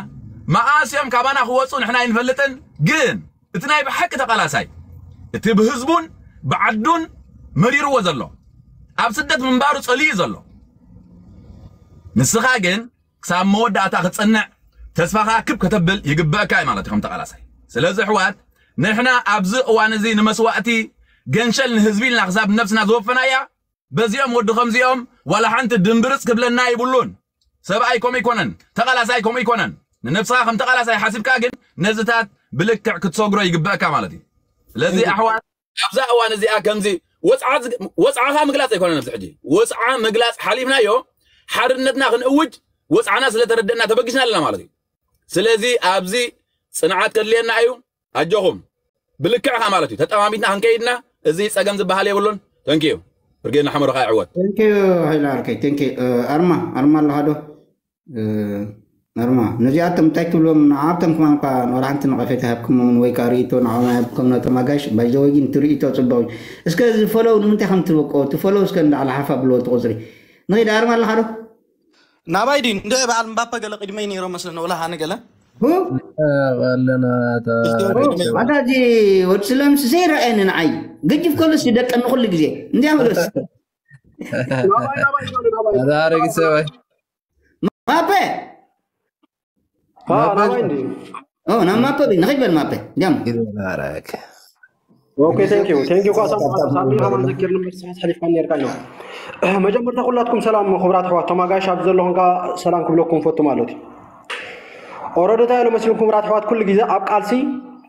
መኣስ እዮም ካባና ክወፁ ንሕና ኣይንፈልጥን። ግን እቲ ናይ ብሓቂ ተቓላሳይ እቲ ብህዝቡን ብዓዱን መሪርዎ ዘሎ ኣብ ስደት ምንባሩ ጸሊኡ ዘሎ ንስኻ ግን ክሳብ መወዳእታ ክትጸንዕ ተስፋኻ ክብ ከተብል ይግበእካ እዩ ማለት እዩ ከም ተቓላሳይ። ስለዚ ኣሕዋት ንሕና ኣብዚ እዋን እዚ ንመስዋእቲ ገንሸል ንህዝቢ ኢልና ክሳብ ነብስና ዝወፈናያ በዚኦም ወዲ ከምዚኦም ዋላ ሓንቲ ድምብርጽ ክብለና ይብሉን። ሰብኣይ ከምኡ ኣይኮነን፣ ተቓላሳይ ከምኡ ኣይኮነን። ንነብስኻ ከም ተቓላሳይ ሓሲብካ ግን ነዚታት ብልክዕ ክትሰግሮ ይግበእካ ማለት እዩ። ስለዚ ኣሕዋት ኣብዛ እዋን እዚኣ ከምዚ ወፅዓ ዝግ- ወፅዓኻ ምግላፅ ኣይኮነን። ኣብዚ ሕጂ ወፅዓ ምግላፅ ሓሊፍናዮ፣ ሓርነትና ክንእውጅ ወፅዓና ስለተረደእና ተበጊስና ኣለና ማለት እዩ። ስለዚ ኣብዚ ፅንዓት ከድልየና እዩ። ኣጆኹም ብልክዕኻ ማለት እዩ ተጠማሚትና ክንከይድና እዚ ፀገም ዝበሃል የብሉን። ተንኪዩ ብርጌድ ንሓመዱ ከዓ ይዕወት። Thank you ሃይለ ዓርከይ፣ thank you። ኣርማ ኣርማ ኣለኻ ዶ? ኣርማ ነዚኣቶም እንታይ ትብሎም? ንዓቶም ከማን እኳ ዋላ ሓንቲ ነቐፌታ ሃብኩሞም ወይ ከዓ ርእይቶ ንዓኦም ኣይሃብኩም ነቶም ኣጋይሽ። ባይዘወይ ግን እቲ ርእይቶ ፅቡቕ እዩ። እስከ እዚ ፈለው ንምንታይ ከም ትበቆ እቲ ፈለው እስከ እንዳዕላ ሓፍ ኣብልዎ እቲ ቁፅሪ። ንኸይድ ኣርማ ኣለኻ ዶ? ናባይ ድዩ እንደ በዓል ምባፐ ገለ ቅድመይ ነይሮ መስለኒ ወላ ሃነ ገለ ሁ ኣለና ኣታ እዚ ወዲ ስለምስ ዘይረኣየኒ ንዓይ። ገጅፍ ከሎስ ይደቀኒ ኩሉ ግዜ እንዲያ ምለስ ኣዛረግ ሰባይ ማበ ናባይ እንዲ ናብ ማበ ንኸይድ በል ማበ እንዲያም ይባረክ ኦኬ thank you thank you ኳ ሳሚ ከማን ዘኪር ንበር ሰዓት ሓሊፍካ ነርካ ኣሎ። መጀመርታ ኩላትኩም ሰላም ክቡራት ኣሕዋት፣ ተማጋሽ ኣብ ዘለኹም ከኣ ሰላም ክብለኩም ፈቱ ማለት እዩ። ኦረደታ ያለ መስልኩም ክቡራት ኣሕዋት፣ ኩሉ ግዜ ኣብ ቃልሲ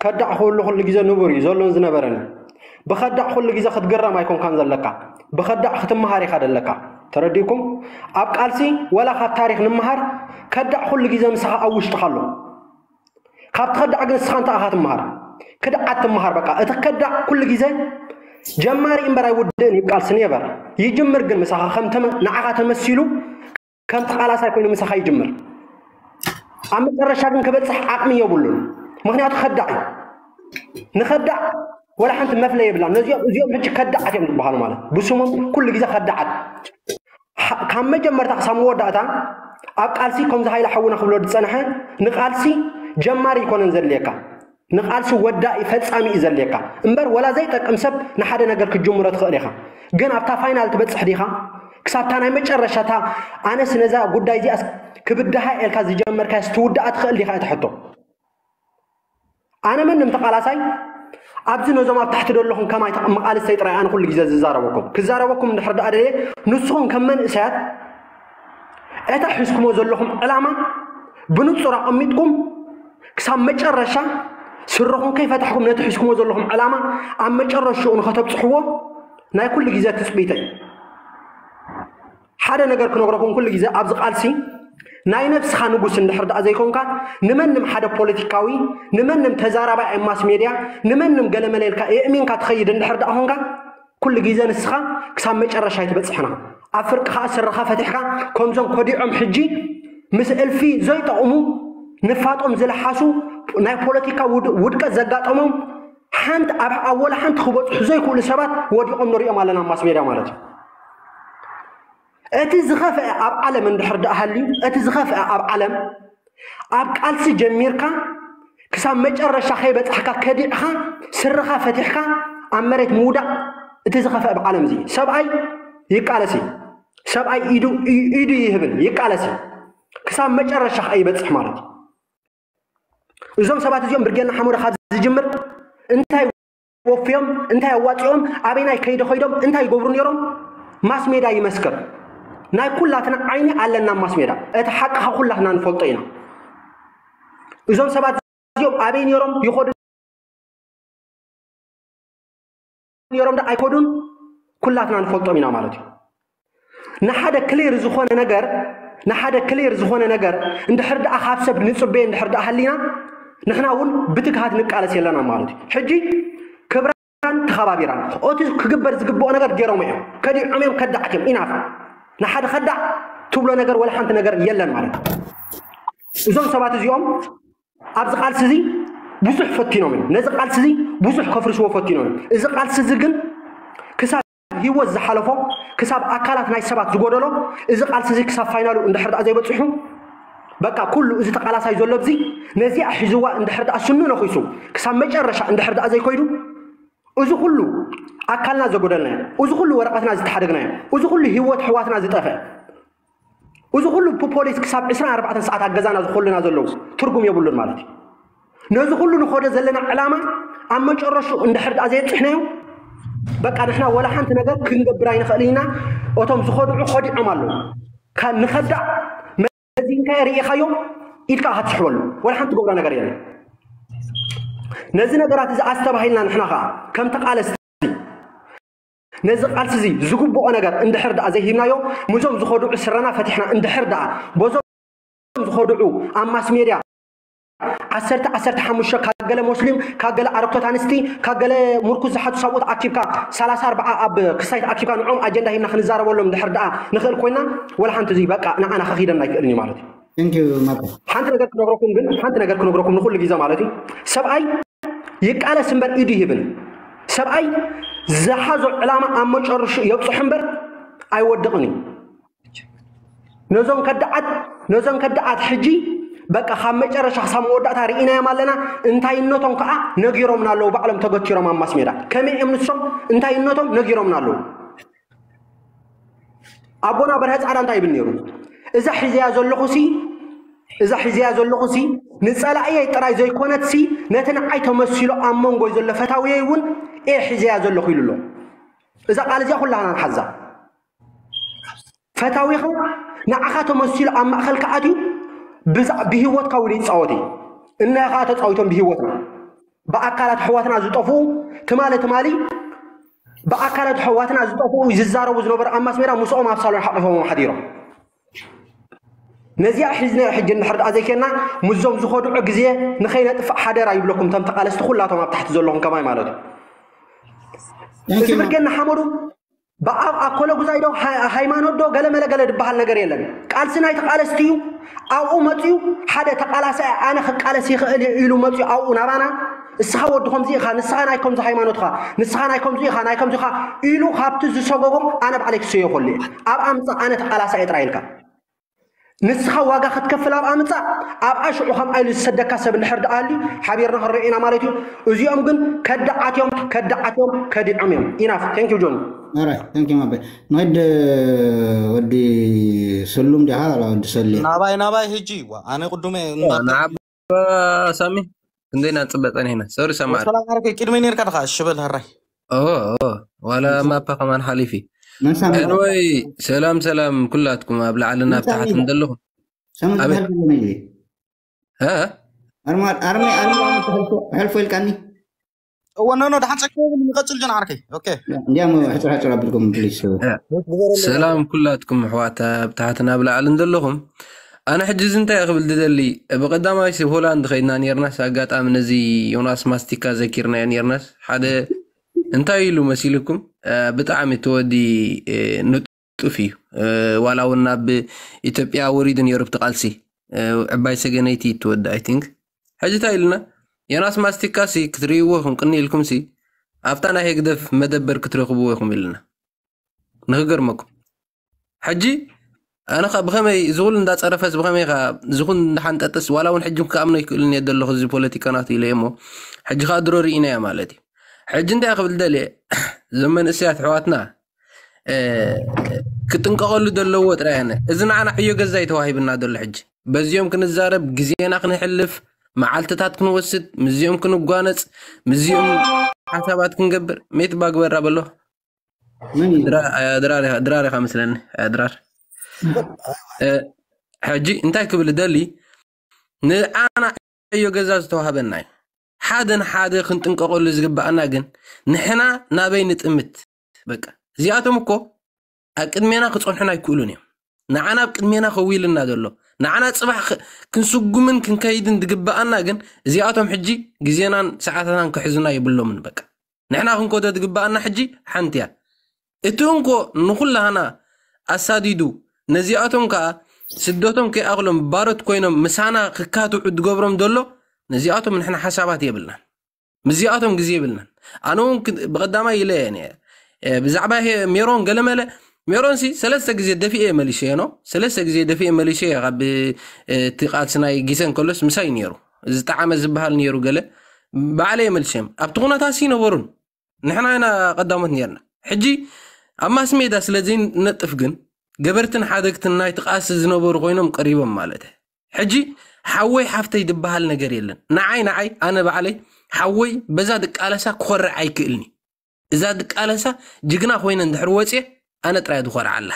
ከዳዕ ክህሉ ኩሉ ግዜ ንቡር እዩ ዘሎን ዝነበረን እዩ። ብኸዳዕ ኩሉ ግዜ ክትግረም ኣይኮንካን ዘለካ፣ ብኸዳዕ ክትመሃር ኢኻ ዘለካ። ተረዲእኩም? ኣብ ቃልሲ ወላ ካብ ታሪኽ ንምሃር። ከዳዕ ኩሉ ግዜ ምሳኻ ኣብ ውሽጥኻ ኣሎ። ካብ ትኸዳዕ ግን ንስኻ እንታይ ኢኻ ትመሃር? ክድዓት ትመሃር። በቃ እቲ ከዳዕ ኩሉ ግዜ ጀማሪ እምበር ኣይውድእን እዩ ቃልሲ ነበር። ይጅምር ግን ምሳኻ ከም ተመ- ንዓኻ ተመሲሉ ከም ተቓላሳይ ኮይኑ ምሳኻ ይጅምር። ኣብ መጨረሻ ግን ክበፅሕ ዓቕሚ የብሉን። ምክንያቱ ከዳዕ እዩ። ንኸዳዕ ወላ ሓንቲ መፍለይ የብላን። ነዚኦም እዚኦም ሕጂ ከዳዓት እዮም ዝበሃሉ ማለት ብስሞም ኩሉ ግዜ ከዳዓት። ሓ- ካብ መጀመርታ ክሳብ መወዳእታ ኣብ ቃልሲ ከምዚ ሃይለ ሓውና ክብሎ ዝፀንሐ ንቃልሲ ጀማሪ ይኮነን ዘድልየካ፣ ንቃልሲ ወዳኢ ፈፃሚ እዩ ዘድልየካ እምበር ወላ ዘይጠቅም ሰብ ንሓደ ነገር ክትጅምሮ ትኽእል ኢኻ። ግን ኣብታ ፋይናል ትበፅሕ ዲኻ? ክሳብታ ናይ መጨረሻታ ኣነስ ነዛ ጉዳይ እዚኣ ክብድሃ ኤልካ ዝጀመርካስ ትውድኣ ትኽእል ዲኻ? እታ ሕቶ ኣነ መንም ተቓላሳይ ኣብዚ ነዞም ኣብ ታሕቲ ዘለኹም ከማይ ተቕ- መቓልስተይ ጥራይ ኣነ ኩሉ ግዜ ዝዛረበኩም ክዛረበኩም እንድሕር ደኣ ደልየ ንስኹም ከም መንእሰያት እታ ሒዝኩሞ ዘለኹም ዕላማ ብንጹር ኣቐሚጥኩም ክሳብ መጨረሻ ስረኹም ከይፈታሕኩም ነቲ ሒዝኩሞ ዘለኹም ዕላማ ኣብ መጨረሽኡ ንኸተብጽሕዎ ናይ ኩሉ ግዜ ትጽቢተይ። ሓደ ነገር ክነግረኩም ኩሉ ግዜ ኣብዚ ቃልሲ ናይ ነብስኻ ንጉስ እንድሕር ደኣ ዘይኮንካ ንመንም ሓደ ፖለቲካዊ ንመንም ተዛራባይ ኣብ ማስ ሜድያ ንመንም ገለመለ ኢልካ የእሚንካ ትኸይድ እንድሕር ደኣ ኮንካ ኩሉ ግዜ ንስኻ ክሳብ መጨረሻ ኣይትበፅሕና ኣብ ፍርቂ ከዓ ስርኻ ፈቲሕካ ከምዞም ኮዲዖም ሕጂ ምስ እልፊ ዘይጠቕሙ ንፋጦም ዝለሓሱ ናይ ፖለቲካ ውድ- ውድቀት ዘጋጠሞም ሓንቲ ኣብ ኣብ ወላ ሓንቲ ክበፅሑ ዘይክእሉ ሰባት ወዲቖም ንሪኦም ኣለና ኣብ ማስ ሜድያ ማለት እዩ። እቲ ዝኸፍአ ኣብ ዓለም እንድሕር ደኣ ሃልዩ እቲ ዝኸፍአ ኣብ ዓለም ኣብ ቃልሲ ጀሚርካ ክሳብ መጨረሻ ከይበፃሕካ ከዲዕኻ ስርኻ ፈቲሕካ ኣብ መሬት ምውዳቕ እቲ ዝኸፍአ ኣብ ዓለም እዚ ሰብኣይ ይቃለሲ ሰብኣይ ኢዱ ኢዱ ይህብን ይቃለሲ ክሳብ መጨረሻ ከይበፅሕ ማለት እዩ። እዞም ሰባት እዚኦም ብርጌና ሓሞረ ካብ ዝጅምር እንታይ ወፍዮም እንታይ ኣዋፂኦም ኣበይናይ ከይደ ኮይዶም እንታይ ይገብሩ ነይሮም ማስ ሜዳ ይመስክር። ናይ ኩላትና ዓይኒ ኣለና ማስ ሜዳ እቲ ሓቅኻ ኩላትና ንፈልጦ ኢና። እዞም ሰባት እዚኦም ኣበይ ነይሮም ይኸዱ ነይሮም ዶ ኣይከዱን ኩላትና ንፈልጦም ኢና ማለት እዩ። ንሓደ ክሊር ዝኾነ ነገር ንሓደ ክሊር ዝኾነ ነገር እንድሕር ደኣ ካብ ሰብ ንፅበየ እንድሕር ደኣ ሃሊና ንሕና እውን ብትግሃት ንቃለስ የለና ማለት እዩ። ሕጂ ክብራን ተኸባቢራን እቲ ክግበር ዝግብኦ ነገር ገይሮም እዮም ከዲዖም እዮም ከዳዕት እዮም ኢናፍ ንሓደ ከዳዕ ትብሎ ነገር ወላ ሓንቲ ነገር የለን ማለት እዩ። እዞም ሰባት እዚኦም ኣብዚ ቃልሲ እዚ ብዙሕ ፈቲኖም እዮም ነዚ ቃልሲ እዚ ብዙሕ ከፍርስዎ ፈቲኖም እዮም። እዚ ቃልሲ እዚ ግን ክሳብ ህይወት ዝሓለፎ ክሳብ ኣካላት ናይ ሰባት ዝጎደሎ እዚ ቃልሲ እዚ ክሳብ ፋይናሉ እንድሕር ደኣ ዘይበፂሑ በቃ ኩሉ እዚ ተቃላሳይ ዘሎ ኣብዚ ነዚኣ ሒዝዋ እንድሕር ደኣ ስኑ ነኺሱ ክሳብ መጨረሻ እንድሕር ደኣ ዘይኮይዱ እዚ ኩሉ ኣካልና ዘጎደልናዮ እዚ ኩሉ ወረቐትና ዝተሓደግናዮ እዚ ኩሉ ህይወት ኣሕዋትና ዝጠፍአ እዚ ኩሉ ብፖሊስ ክሳብ ዕስራን ኣርባዕተን ሰዓት ኣብ ገዛና ዝኸሉና ዘለዉ ትርጉም የብሉን ማለት እዩ። ነዚ ኩሉ ንኸዶ ዘለና ዕላማ ኣብ መጨረሽኡ እንድሕር ደኣ ዘየብፅሕናዮ በቃ ንሕና ወላ ሓንቲ ነገር ክንገብር ኣይንኽእል ኢና። እቶም ዝኸድዑ ከዲዖም ኣለዉ። ካ- ንኸዳዕ ሪኢኻዮ ኢድካ ክትስሕበሉ ወላ ሓንቲ ትገብሮ ነገር የለን። ነዚ ነገራት እዚ ኣስተባሂልና ንሕና ከዓ ከም ተቓለስቲ ነዚ ቃልሲ እዚ ዝግብኦ ነገር እንድሕር ደኣ ዘይሂብናዮ፣ ምዞም ዝኸድዑ ስረና ፈቲሕና እንድሕር ደኣ በዞም ዝኸድዑ ኣብ ማስ ሜድያ ዓሰርተ ዓሰርተ ሓሙሽተ ካብ ገለ ሞስሊም ካብ ገለ ኣረግቶት ኣንስቲ ካብ ገለ ምርኩስ ዝሓቱ ሰብኡት ኣኪብካ ሰላሳ ኣርባዓ ኣብ ክሳይት ኣኪብካ ንዖም ኣጀንዳ ሂብና ክንዛረበሎም እንድሕር ደኣ ንኽእል ኮይና፣ ወላ ሓንቲ እዚ በቃ ንዓና ከኺደና ኣይክእልን እዩ ማለት እዩ። Thank you ማርኮ። ሓንቲ ነገር ክነግረኩም ግን ሓንቲ ነገር ክነግረኩም ንኹሉ ግዜ ማለት እዩ። ሰብኣይ ይቃለስ እምበር ኢዱ ይህብን። ሰብኣይ ዝሓዞ ዕላማ ኣብ መጨረሹ የብፅሑ እምበር ኣይወድቕን እዩ። ነዞም ከዳዓት ነዞም ከዳዓት ሕጂ በቃ ካብ መጨረሻ ክሳብ መወዳእታ ርኢናዮም ኣለና። እንታይነቶም ከዓ ነጊሮምና ኣለዉ። ባዕሎም ተገቲሮም ኣብ ማስ ሜዳ ከመይ እዮም ንሶም እንታይነቶም ነጊሮምና ኣለዉ። ኣቦና በርሀ ፃዕዳ እንታይ ይብል ነይሩ? እዛ ሒዘያ ዘለኹ ሲ እዛ ሒዘያ ዘለኹ ሲ ንፀላእየይ ጥራይ ዘይኮነት ሲ ነቲ ንዓይ ተመሲሎ ኣብ መንጎይ ዘሎ ፈታውየይ እውን እየ ሒዘያ ዘለኹ ኢሉ ኣሎ። እዛ ቃል እዚኣ ኩላህና ንሓዛ። ፈታዊኻ ንዓኻ ተመሲሉ ኣብ ማእኸልካ ኣትዩ ብዛ- ብህይወትካ ውሉ ይፃወት እዩ። እና ከዓ ተፃዊቶም ብህይወትና ብኣካላት ኣሕዋትና ዝጠፍኡ ትማሊ ትማሊ ብኣካላት ኣሕዋትና ዝጠፍኡ ዝዛረቡ ዝነበሩ ኣብ ማስ ሜዳ ምስኦም ኣብ ሳሎን ሓቂፎም ሓዲሮም። ነዚኣ ሒዝና ሕጂ እንድሕር ደኣ ዘይኬና ምስዞም ዝኸድዑ ግዜ ንኸይነጥፍእ ሓደራ ይብለኩም። ተም ተቃለስቲ ኩላቶም ኣብ ታሕቲ ዘለኹም ከማይ ማለት እዩ። Thank እዚ you ማርኮ። ብርጌድ ንሓመዱ ብኣብ ኣኮለ ጉዛይ ዶ ሃ- ሃይማኖት ዶ ገለ መለ ገለ ዝበሃል ነገር የለን። ቃልሲ ናይ ተቃለስቲ እዩ። ኣብኡ መፅዩ ሓደ ተቃላሳይ ኣነ ክቃለስ ይኽእል እየ ኢሉ መፅዩ ኣብኡ ናባና እስኻ ወዲ ከምዚ ኢኻ፣ ንስኻ ናይ ከምዚ ሃይማኖትኻ፣ ንስኻ ናይ ከምዚ ኢኻ፣ ናይ ከምዚ ኢኻ ኢሉ ካብቲ ዝሰጎጎም ኣነ ባዕለይ ክሰየፈሉ እየ። ኣብ ኣምፃ ኣነ ተቃላሳይ እየ ጥራይ ኢልካ ንስኻ ዋጋ ክትከፍል ኣብ ኣምፃ ኣብ ኣሽዑ ከም ኣይሉ ዝሰደካ ሰብ እንድሕር ደኣ ኣልዩ ሓቢርና ክንሪኦ ኢና ማለት እዩ። እዚኦም ግን ከዳዓት እዮም፣ ከዳዓት እዮም፣ ከዲዖም እዮም። ኢናፍ። Thank you ጆን። Alright, thank you ማበ። ንኸይድ ወዲ ስሉም ዲኻ ወዲ ሰሌ? ናባይ ናባይ ሕጂ ዋ ኣነ ቅዱመ ንዓባ ሳሚ ክንደይ ኢና ንፅበ ፀኒሕና። ሶሪ ሰማሪ ሰላም ዓርከይ ቅድመይ ነርካ ድኻ እሺ በል ሕራይ ኦ ኦ፣ ዋላ ማፓ ከማን ሓሊፊ መን ሳሚ? ኤንወይ ሰላም ሰላም ኩላትኩም ኣብ ላዕልን ኣብ መን ሳሚ? ታሕትን ዘለኹም ሳሚ ኣቤት። ዝበሃል ዘሎ ነይ እ ኣርማ ኣርማ ኣርማ ሕልፎ- ሕልፎ ኢልካኒ። እወ ኖ ኖ ደሓን ጸግቦ ንቀጽል ጆን ዓርከይ ኦኬ እንዲያም ሕጽር ሕጽር ኣቢልኩም ፕሊስ። ሰላም ኩላትኩም ኣሕዋት ኣብ ታሕትን ኣብ ላዕልን ዘለኹም። ኣነ ሕጂ እዚ እንታይ ክብል ዝደሊ፣ ብቐዳማይ ሲ ሆላንድ ኸይድና ነርናስ ኣጋጣሚ ነዚ ዮናስ ማስቲካ ዘኪርናዮ ነርናስ ሓደ እንታይ ኢሉ መሲልኩም? ብጣዕሚ እቲ ወዲ ንጡፍ እዩ። ዋላ እውን ናብ ኢትዮጵያ ወሪዱ ነይሩ ብቲ ቃልሲ። ዕባይ ሰገነይቲ ትወዲ ኣይ ቲንክ። ሕጂ እንታይ ኢልና? ዮናስ ማስቲካ ሲ ክትርእይዎ ኢኹም ቅኒ ኢልኩም ሲ ኣብታ ናይ ህግደፍ መደበር ክትረኽብዎ ኢኹም ኢልና። ንክገርመኩም ሕጂ ኣነ ኸ ብኸመይ ዝኹሉ እንዳፀረፈስ ብኸመይ ኸ ዝኹን እንዳሓንጠጠስ ዋላ እውን ሕጂ ክኣምኖ ይክእልን እየ ዘለኹ እዚ ፖለቲካ ናቱ ኢለ እሞ ሕጂ ከዓ ድሮ ርኢናያ ማለት እዩ። ሕጂ እንታይ ክብል ደልየ እዞም መንእሰያት ኣሕዋትና ክጥንቀቐሉ ዘለዎ ጥራይ ኣነ እዚ ንዓና ዕዮ ገዛ እዩ ተዋሂብና ዘሎ ሕጂ በዚኦም ክንዛረብ ግዜና ክነሕልፍ መዓልትታት ክንወስድ ምስዚኦም ክንጓነፅ ምስዚኦም ሓሳባት ክንገብር ሜት ባግበራ በሎ መን እዩ? ድራር ኢኻ መስለኒ ድራር ሕጂ እንታይ ክብል ደሊ ንዓና ዕዮ ገዛ ዝተዋህበና እዩ። ሓደ ንሓደ ክንጥንቀቐሉ ዝግባኣና ግን ንሕና ናበይ ንጥምት? በቃ እዚኣቶም እኮ ኣብ ቅድሜና ክፀንሑና ኣይክእሉን እዮም። ንዓና ኣብ ቅድሜና ከው ኢልና ዘሎ ንዓና ፅባሕ ክንስጉምን ክንከይድን ዝግባኣና ግን እዚኣቶም ሕጂ ግዜናን ሰዓታትናን ክሕዙና የብሎምን። በቃ ንሕና ክንኮዶ ዝግባኣና ሕጂ ሓንቲ እያ። እቲ እንኮ ንኹላህና ኣሳዲዱ ነዚኣቶም ከዓ ስደቶም ከይኣኽሎም ባሮት ኮይኖም ምሳና ክካትዑ ዝገብሮም ዘሎ ነዚኣቶም ንሕና ሓሳባት የብልናን። ምስዚኣቶም ግዜ የብልናን። ኣነ እውን ብቐዳማይ ኢለ እየ ብዛዕባ ሜሮን ገለመለ ሜሮን ሲ ሰለስተ ግዜ ደፊኤ መሊሰ ኖ ሰለስተ ግዜ ደፊኤ መሊሰ ካብ እቲ ቃልሲ ናይ ጊሰ እንከሎስ ምሳይ ነይሩ ዝጠዓመ ዝበሃል ነይሩ ገለ ባዕለ የመልሰዮም ኣብቲ ኩነታት ሲ ነበሩን ንሕና ኢና ቀዳሞት ነርና። ሕጂ ኣብ ማስ ሜዳ ስለ ዘይነጥፍ ግን ገበርትን ሓደግትን ናይቲ ቃልሲ ዝነበሩ ኮይኖም ቀሪቦም ማለት ሕጂ ሓወይ ሓፍተይ ዝበሃል ነገር የለን። ንዓይ ንዓይ ኣነ ባዕለይ ሓወይ በዛ ድቃለሳ ክኾርዕ ኣይክእልኒ። እዛ ድቃለሳ ጅግና ኮይነ እንድሕር ወፅየ ኣነ ጥራይ ዝኾርዓላ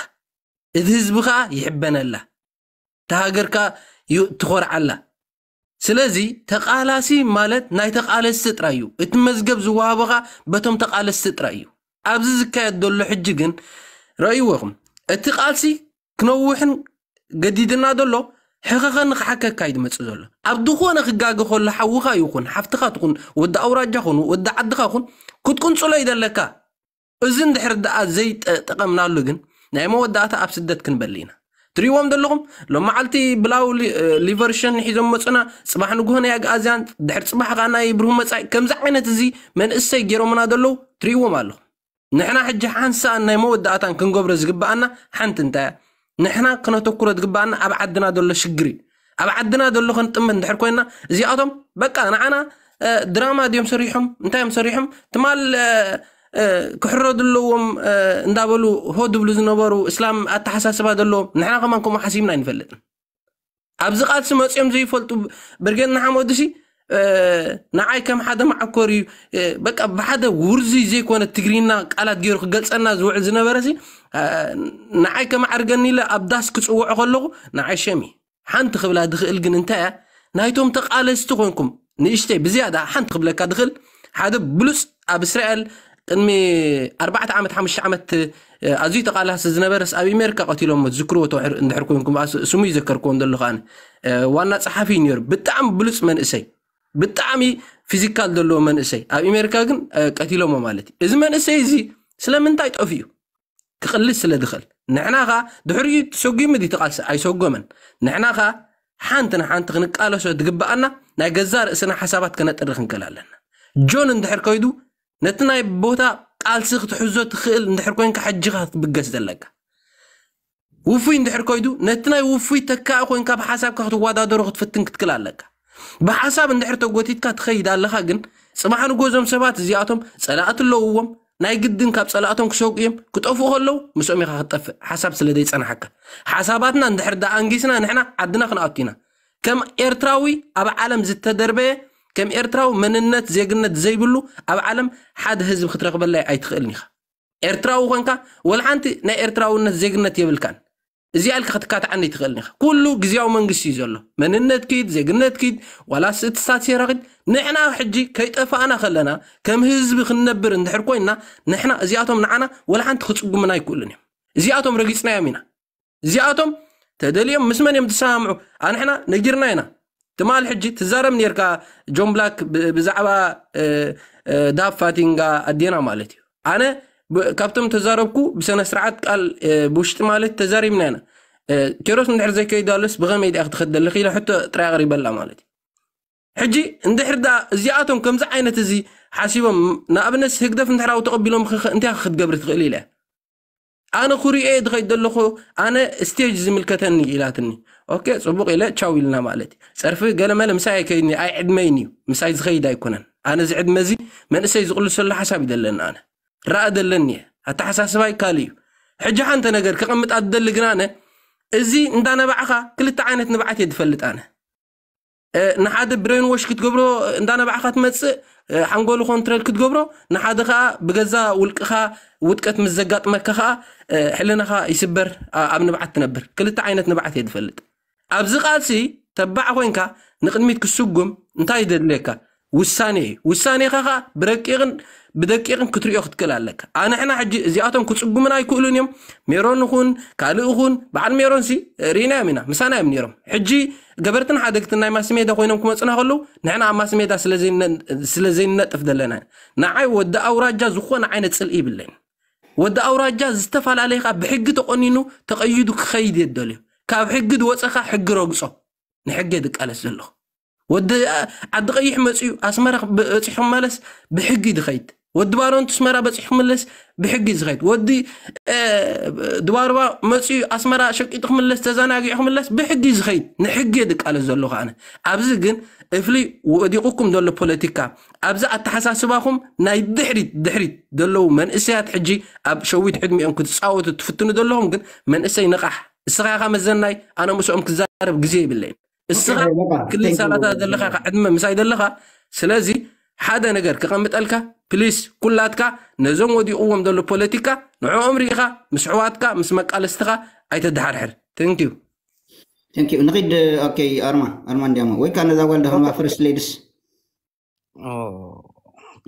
እቲ ህዝቢ ከዓ ይሕበነላ። እታ ሃገርካ ትኾርዓላ። ስለዚ ተቓላሲ ማለት ናይ ተቓለስቲ ጥራይ እዩ። እቲ መዝገብ ዝወሃቦኻ በቶም ተቓለስቲ ጥራይ እዩ። ኣብዚ ዝካየድ ዘሎ ሕጂ ግን ረእይዎ ኢኹም። እቲ ቃልሲ ክነውሕን ገዲድና ዘሎ ሕኸኸኒ ክሓከካ እዩ ዝመጽእ ዘሎ። ኣብ ዝኾነ ክጋገ ከሎ ሓውኻ ይኹን ሓፍትኻ ትኹን ወዲ ኣውራጃ ኹን ወዲ ዓድኻ ኹን ክትቁንጽሎ እዩ ዘለካ። እዚ እንድሕር ደኣ ዘይጠቐምናሉ ግን ናይ መወዳእታ ኣብ ስደት ክንበል ኢና። ትሪእዎም ዘለኹም ሎም መዓልቲ ብላው ሊቨርሽን ሒዞም መፁና፣ ፅባሕ ንግሆ ናይ ኣግኣዝያን፣ ድሕር ፅባሕ ከዓ ናይ ብሩህ መፃኢ። ከምዚ ዓይነት እዚ መንእሰይ ገይሮምና ዘለዉ ትሪእዎም ኣለኹም። ንሕና ሕጂ ሓንሳእን ናይ መወዳእታን ክንገብሮ ዝግበኣና ሓንቲ እንታይ እያ? ንሕና ክነተኩሮ ዝግበኣና ኣብ ዓድና ዘሎ ሽግር እዩ። ኣብ ዓድና ዘሎ ክንጥምት እንድሕር ኮይና እዚኣቶም በቃ ንዓና ድራማ ድዮም ሰሪሖም እንታይ እዮም ሰሪሖም ትማል ክሕረዱ ኣለዎም እንዳበሉ ሆ ድብሉ ዝነበሩ እስላም ኣተሓሳስባ ዘለዎም ንሕና ከማን ከምኡ ሓሲብና ኣይንፈልጥን። ኣብዚ ቃልሲ መፅኦም ዘይፈልጡ ብርጌድ ንሓመዱ ሲ ንዓይ ከም ሓደ መዓኮር እዩ። በቃ ብሓደ ውርዙይ ዘይኮነ ትግርኛ ቃላት ገይሩ ክገልፀና ዝውዕል ዝነበረ ሲ ንዓይ ከማዕርገኒ ኢለ ኣብ ዳስ ክፅውዖ ከለኹ ንዓይ ሸም እዩ። ሓንቲ ክብላ ድኽእል ግን እንታይ እያ? ናይቶም ተቓለስቲ ኮንኩም ንእሽተይ ብዝያዳ ሓንቲ ክብለካ ድኽእል ሓደ ብሉፅ ኣብ እስራኤል ቅድሚ ኣርባዕተ ዓመት ሓሙሽተ ዓመት ኣዝዩ ተቓላሲ ዝነበረስ ኣብ ኣሜሪካ ቀቲሎሞ ዝዝክርዎ እንድሕር ኮንኩም ስሙ ይዘከርክዎ እንደሎ ከዓኒ ዋና ፀሓፊ እዩ ነይሩ። ብጣዕሚ ብሉፅ መንእሰይ ብጣዕሚ ፊዚካል ዘለዎ መንእሰይ ኣብ ኣሜሪካ ግን ቀቲሎሞ ማለት እዩ። እዚ መንእሰይ እዚ ስለምንታይ ጠፊኡ? ክቕልስ ስለ ዝኽእል ንሕና ኸኣ ድሕሪኡ ሰጒሙ ድዩ ተቓልሲ ኣይሰጎመን። ንሕና ኸኣ ሓንቲ ንሓንቲ ክንቃለሶ ዝግብኣና ናይ ገዛ ርእስና ሓሳባት ከነጥሪ ክንክእል ኣለና። ጆን እንድሕር ከይዱ ነቲ ናይ ቦታ ቃልሲ ክትሕዞ ትኽእል እንድሕር ኮይንካ ሕጂ ኸኣ ክትብገስ ዘለካ። ውፉይ እንድሕር ከይዱ ነቲ ናይ ውፉይ ተካኢ ኮይንካ ብሓሳብካ ክትወዳደሮ ክትፍትን ክትክእል ኣለካ። ብሓሳብ እንድሕር ተጎቲትካ ትኸይድ ኣለኻ ግን ጽባሕ ንጎ እዞም ሰባት እዚኣቶም ጸላእቲ ኣለውዎም ናይ ግድን ካብ ጸላእቶም ክሰጉ እዮም ክጠፍኡ ከለዉ ምስኦም ኢኻ ክትጠፍእ ሓሳብ ስለ ዘይጸናሓካ ሓሳባትና እንድሕር ደኣ ኣንጊስና ንሕና ዓድና ክንኣቱ ኢና ከም ኤርትራዊ ኣብ ዓለም ዝተደርበየ ከም ኤርትራዊ መንነት ዜግነት ዘይብሉ ኣብ ዓለም ሓደ ህዝቢ ክትረኽበላይ ኣይትኽእልን ኢኻ ኤርትራዊ ኮንካ ወላ ሓንቲ ናይ ኤርትራውነት ዜግነት የብልካን እዚኣ ኢልካ ክትካትዓኒ ትኽእልን ኢኻ ኩሉ ግዝያዊ መንግስቲ እዩ ዘሎ መንነት ኪድ ዜግነት ኪድ ዋላ ስእትሳት ሴራ ኪድ ንሕና ሕጂ ከይጠፋእና ከለና ከም ህዝቢ ክንነብር እንድሕር ኮይንና ንሕና እዚኣቶም ንዓና ወላ ሓንቲ ክጽጉምና ኣይክእሉን እዮም እዚኣቶም ረጊጽናዮም ኢና እዚኣቶም ተደልዮም ምስ መን እዮም ዝሰማምዑ ኣንሕና ነጊርና ኢና ትማል ሕጂ ትዛረብ ነርካ ጆን ብላክ ብዛዕባ ዳብ ፋቲንጋ ኣዴና ማለት እዩ ኣነ ካብቶም ተዛረብኩ ብሰነ ስርዓት ቃል ብውሽጢ ማለት ተዛሪብና ኢና ኬሮስ እንድሕር ዘይከይዳሉስ ብኸመይ ዲኣ ክትኸድ ዘለኺ ኢለ ሕቶ ጥራይ ኣቕሪበላ ማለት እዩ ሕጂ እንድሕር ዳ እዚኣቶም ከምዚ ዓይነት እዚ ሓሲቦም ንኣብነት ህግደፍ እንድሕር ኣው ተቐቢሎም እንታይ ክትገብሪ ትኽእል ኢለ ኣነ ኩሪኤ ዝኸይድ ዘለኹ ኣነ ስቴጅ ዝምልከተኒ ኢላትኒ ኦኬ ፅቡቅ ኢለ ቻው ኢልና ማለት እዩ ፀርፊ ገለመለ ምሳይ ኣይከይድኒ ኣይ ዕድመይን እዩ ምሳይ ዝኸይድ ኣይኮነን ኣነ እዚ ዕድመ እዚ መንእሰይ ዝቕልሰሉ ሓሳብ ይደለኒ ኣነ ራእ ዘለኒ እየ ኣተሓሳስባይ ካልእ እዩ ሕጂ ሓንተ ነገር ከቐምጥ ኣደሊ ግን ኣነ እዚ እንዳነባዕኻ ክልተ ዓይነት ንብዓት እየ ዝፈልጥ ኣነ ንሓደ ብሬን ዎሽ ክትገብሮ እንዳነባዕኻ ትመፅእ ሓንጎሉ ኮንትረል ክትገብሮ ንሓደ ከዓ ብገዛ ውልቅኻ ውጥቀት ምስ ዘጋጥመካ ከዓ ሕልናኻ ይስበር ኣብ ንብዓት ትነብር ክልተ ዓይነት ንብዓት እየ ዝፈልጥ ኣብዚ ቃልሲ ተባዕ ኮይንካ ንቅድሚት ክስጉም እንታይ ይደድልየካ ውሳኔ እዩ ውሳኔኻ ከዓ ብረቂቕን ብደቂቕን ክትሪኦ ክትክእል ኣለካ ኣንሕና ሕጂ እዚኣቶም ክፅጉምና ኣይክእሉን እዮም ሜሮን ኹን ካልእ ኹን በዓል ሜሮን ሲ ርኢናዮም ኢና ምሳና እዮም ነይሮም ሕጂ ገበርትን ሓደግትን ናይ ማስሜዳ ኮይኖም ክመፁና ከለዉ ንሕና ኣብ ማስሜዳ ስለ ዘይነጥፍ ዘለና ንዓይ ወዲ ኣውራጃ ዝኾነ ዓይነት ፅልኢ ይብለኝ ወዲ ኣውራጃ ዝተፈላለየ ከዓ ብሕጊ ተቆኒኑ ተቐይዱ ክኸይድ የደልዩ ካብ ሕጊ ዝወፀኻ ሕጊ ረግፆ ንሕጊ ድቃለስ ዘለኹ ወዲ ዓዲ ቀይሕ መፅዩ ኣስመራ በፂሑ ክመለስ ብሕጊ ድኸይድ ወዲ ባሮንቱ ኣስመራ በፂሑ ክምለስ ብሕጊ ዝኸይድ ወዲ ድባርባ መፅዩ ኣስመራ ሸቂጡ ክምለስ ተዘናጊዑ ክምለስ ብሕጊ ዝኸይድ ንሕጊ ድቃለስ ዘለኹ ኣነ ኣብዚ ግን እፍሊ ወዲቑኩም ዘሎ ፖለቲካ ኣብዚ ኣተሓሳስባኹም ናይ ድሕሪት ድሕሪት ዘለዉ መንእሰያት ሕጂ ኣብ ሸዊት ዕድሚኦም ክትፃወቱ ትፍትኑ ዘለኹም ግን መንእሰይ ንቓሕ እስኻ ኢኻ መዘናይ ኣነ ምስኦም ክዛረብ ግዜ ይብለይን እስኻ ክልል ሳላታ ዘለኻ ኢኻ ዕድመ ምሳይ ዘለኻ ስለዚ ሓደ ነገር ክቐምጠልካ ፕሊስ ኩላትካ ነዞም ወዲቕዎም ዘሎ ፖለቲካ ንዕኦም ርኢኻ ምስ ኣሕዋትካ ምስ መቃለስትኻ ኣይተደሓርሕር thank you Thank you። ንኺድ። ኦኬ፣ ኣርማ ኣርማ እንዲያማ ወይ ከዓ ነዛ ጓል ደኸማ ፈርስት ሌድስ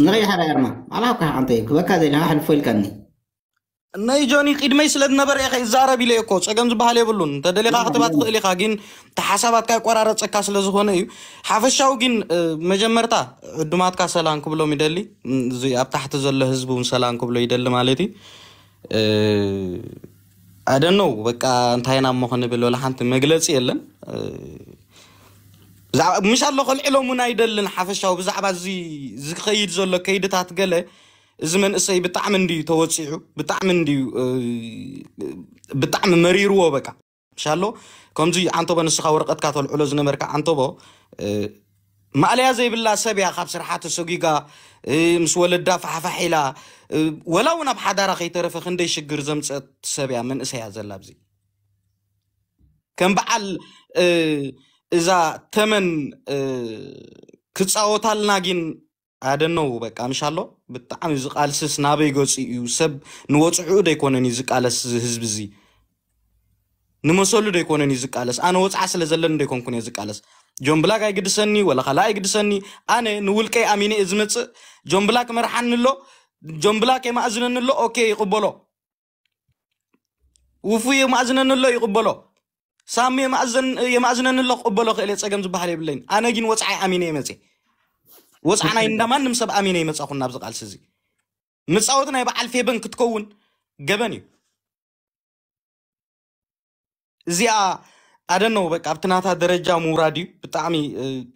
ንኸይድ ሓደ ኣርማ ኣላ እኮ ሓንተ ክበካ ዘይለ ሓልፎ ኢልካኒ። ናይ ጆኒ ቅድመይ ስለ ዝነበረ ኢኸ ይዛረብ ኢለ እኮ ጸገም ዝበሃል የብሉን። ተደሊኻ ክትባት ትኽእል ኢኻ፣ ግን ተሓሳባትካ ይቆራረጸካ ስለ ዝኾነ እዩ። ሓፈሻዊ ግን መጀመርታ ዕዱማትካ ሰላም ክብሎም ይደሊ። እዚ ኣብ ታሕቲ ዘሎ ህዝቢ እውን ሰላም ክብሎ ይደሊ ማለት እዩ። ኣደነው በቃ እንታይ ኢና እሞ ክንብል፣ ወላ ሓንቲ መግለጺ የለን። ምሽ ኣሎ ከልዕሎም እውን ኣይደልን። ሓፈሻዊ ብዛዕባ እዚ ዝኸይድ ዘሎ ከይድታት ገለ፣ እዚ መንእሰይ ብጣዕሚ እንድዩ ተወፂዑ፣ ብጣዕሚ እንድዩ ብጣዕሚ መሪርዎ። በቃ ምሽ ኣሎ ከምዚ ዓንተቦ፣ ንስኻ ወረቐትካ ተልዕሎ ዝነበርካ ዓንተቦ፣ ማእለያ ዘይብላ ሰብ እያ። ካብ ስርሓ ተሰጒጋ፣ ምስ ወለዳ ፋሕፋሕ ኢላ፣ ወላ እውን ኣብ ሓዳራ ከይተረፈ ክንደይ ሽግር ዘምፀት ሰብ እያ። መንእሰይ እያ ዘላ ኣብዚ። ከም በዓል እዛ ተመን ክፃወታልና ግን ኣደነው በቃ ምሽ ኣሎ። ብጣዕሚ ዝቃልስስ ናበይ ገፂ እዩ? ሰብ ንወፅዕኡ ደይኮነን እዩ ዝቃለስ እዚ ህዝቢ እዚ። ንመሰሉ ደይኮነን እዩ ዝቃለስ። ኣነ ወፅዓ ስለ ዘለኒ ደይኮንኩን እየ ዝቃለስ። ጆን ብላክ ኣይግድሰኒ ወላ ካልእ ኣይግድሰኒ። ኣነ ንውልቀይ ኣሚነ እየ ዝመፅእ። ጆን ብላክ መርሓኒ ኣሎ፣ ጆን ብላክ የማእዝነኒ ኣሎ። ኦኬ ይቕበሎ። ውፉ የማእዝነኒ ኣሎ፣ ይቕበሎ። ሳሚ የማእዝነኒ ኣሎ፣ ክቕበሎ ክእል እየ። ፀገም ዝበሃል የብለይን። ኣነ ግን ወፅዓይ ኣሚነ እየ መፅእ። ወፅዓ ናይ እንዳማንም ሰብ ኣሚነ ይመፃኹን ናብዚ ቃልሲ እዚ ምፃወት ናይ በዓል ፌበን ክትከውን ገበን እዩ። እዚኣ ኣደነው በቃ ኣብቲ ናታ ደረጃ ምውራድ እዩ። ብጣዕሚ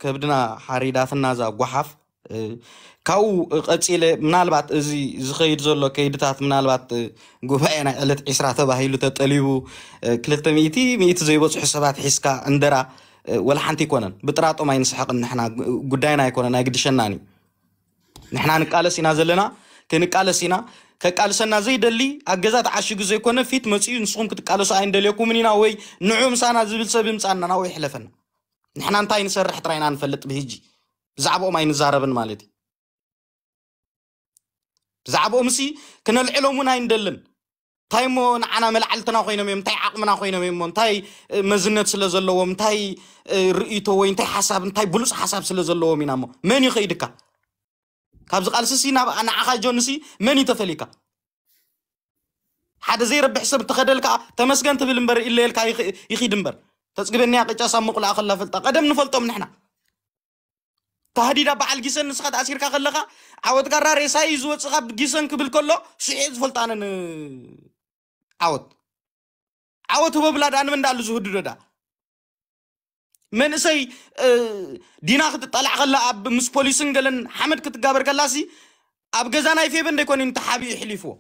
ከብድና ሓሪዳትና እዛ ጓሓፍ። ካብኡ ቀፂለ ምናልባት እዚ ዝኸይድ ዘሎ ከይድታት ምናልባት ጉባኤ ናይ ዕለት ዒስራ ተባሂሉ ተጠሊቡ ክልተ ሚእቲ ሚእቲ ዘይበፅሑ ሰባት ሒዝካ ዕንደራ ወላ ሓንቲ ኣይኮነን። ብጥራጦም ኣይንስሕቕን ንሕና፣ ጉዳይና ኣይኮነን፣ ኣይግድሸናን እዩ። ንሕና ንቃለስ ኢና ዘለና፣ ክንቃለስ ኢና። ከቃልሰና ዘይደሊ ኣብ ገዛ ተዓሽጉ ዘይኮነ ፊት መፂኡ ንስኹም ክትቃለሱ ኣይንደልየኩምን ኢና ወይ ንዑ ምሳና ዝብል ሰብ ይምፃና ናብኡ ይሕለፈና። ንሕና እንታይ ንሰርሕ ጥራይ ኢና ንፈልጥ። ብህጂ ብዛዕባኦም ኣይንዛረብን ማለት እዩ። ብዛዕባኦም ሲ ክነልዕሎም እውን ኣይንደልን። እንታይ እሞ ንዓና መላዕልትና ኮይኖም እዮም፣ እንታይ ዓቕምና ኮይኖም እዮም እሞ፣ እንታይ መዝነት ስለ ዘለዎም፣ እንታይ ርእይቶ ወይ እንታይ ሓሳብ፣ እንታይ ብሉፅ ሓሳብ ስለ ዘለዎም ኢና እሞ። መን እዩ ከይድካ ካብዚ ቃልሲ ሲ ናብ ንዓኻ ጆን ሲ መን እዩ ተፈልዩካ? ሓደ ዘይረብሕ ሰብ እንተኸደልካ ተመስገን ትብል እምበር ኢለየልካ ይኺድ እምበር ተፅግበኒ እያ ቅጫ ሳብ መቑልኣ ከላ ፈልጣ። ቀደም ንፈልጦም ንሕና። ታህዲድ ኣብ በዓል ጊሰን ንስኻ ተኣሲርካ ከለኻ ዓወት ጋራ ሬሳ እዩ ዝወፅእ ካብ ጊሰን ክብል ከሎ ሽዑ ዝፈልጣነን ዓወት ዓወት ህቦ ብላ ዳ ንመን ዳኣሉ ዝህዱ ዶ ዳ መንእሰይ ዲና ክትጠላዕ ከላ ኣብ ምስ ፖሊስን ገለን ሓመድ ክትጋበር ከላሲ ኣብ ገዛ ናይ ፌበን ደይኮነ ተሓቢኡ ይሕሊፍዎ።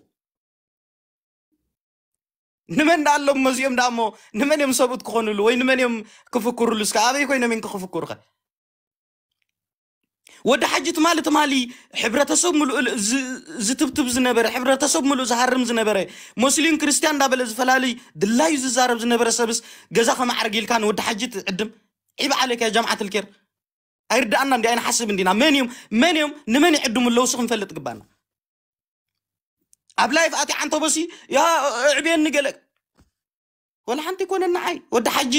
ንመን ዳ ኣሎም መዚኦም ዳ እሞ ንመን እዮም ሰብኡት ክኾኑሉ ወይ ንመን እዮም ክፍክሩሉ? እስከ ኣበይ ኮይኖም እዮም ክፍክሩኸ? ወዲ ሓጂ ትማሊ ትማሊ ሕብረተሰብ ምሉእ ዝትብትብ ዝነበረ፣ ሕብረተሰብ ምሉእ ዝሃርም ዝነበረ፣ ሞስሊም ክርስቲያን እንዳበለ ዝፈላልይ ድላዩ ዝዛረብ ዝነበረ ሰብስ ገዛ ከማዕርግ ኢልካ ንወዲ ሓጂ ትዕድም? ዒብ ዓለይካ ያ ጀምዓት ልኬር። ኣይርዳኣና እንዲ ኣይንሓስብ እንዲና። መን እዮም መን እዮም ንመን ይዕድሙ ኣለውስ ክንፈልጥ ግባና። ኣብ ላይፍ ኣቲ ዓንተቦሲ ያ እዕብየኒ ገለ ወላ ሓንቲ ይኮነ ንዓይ ወዲ ሓጂ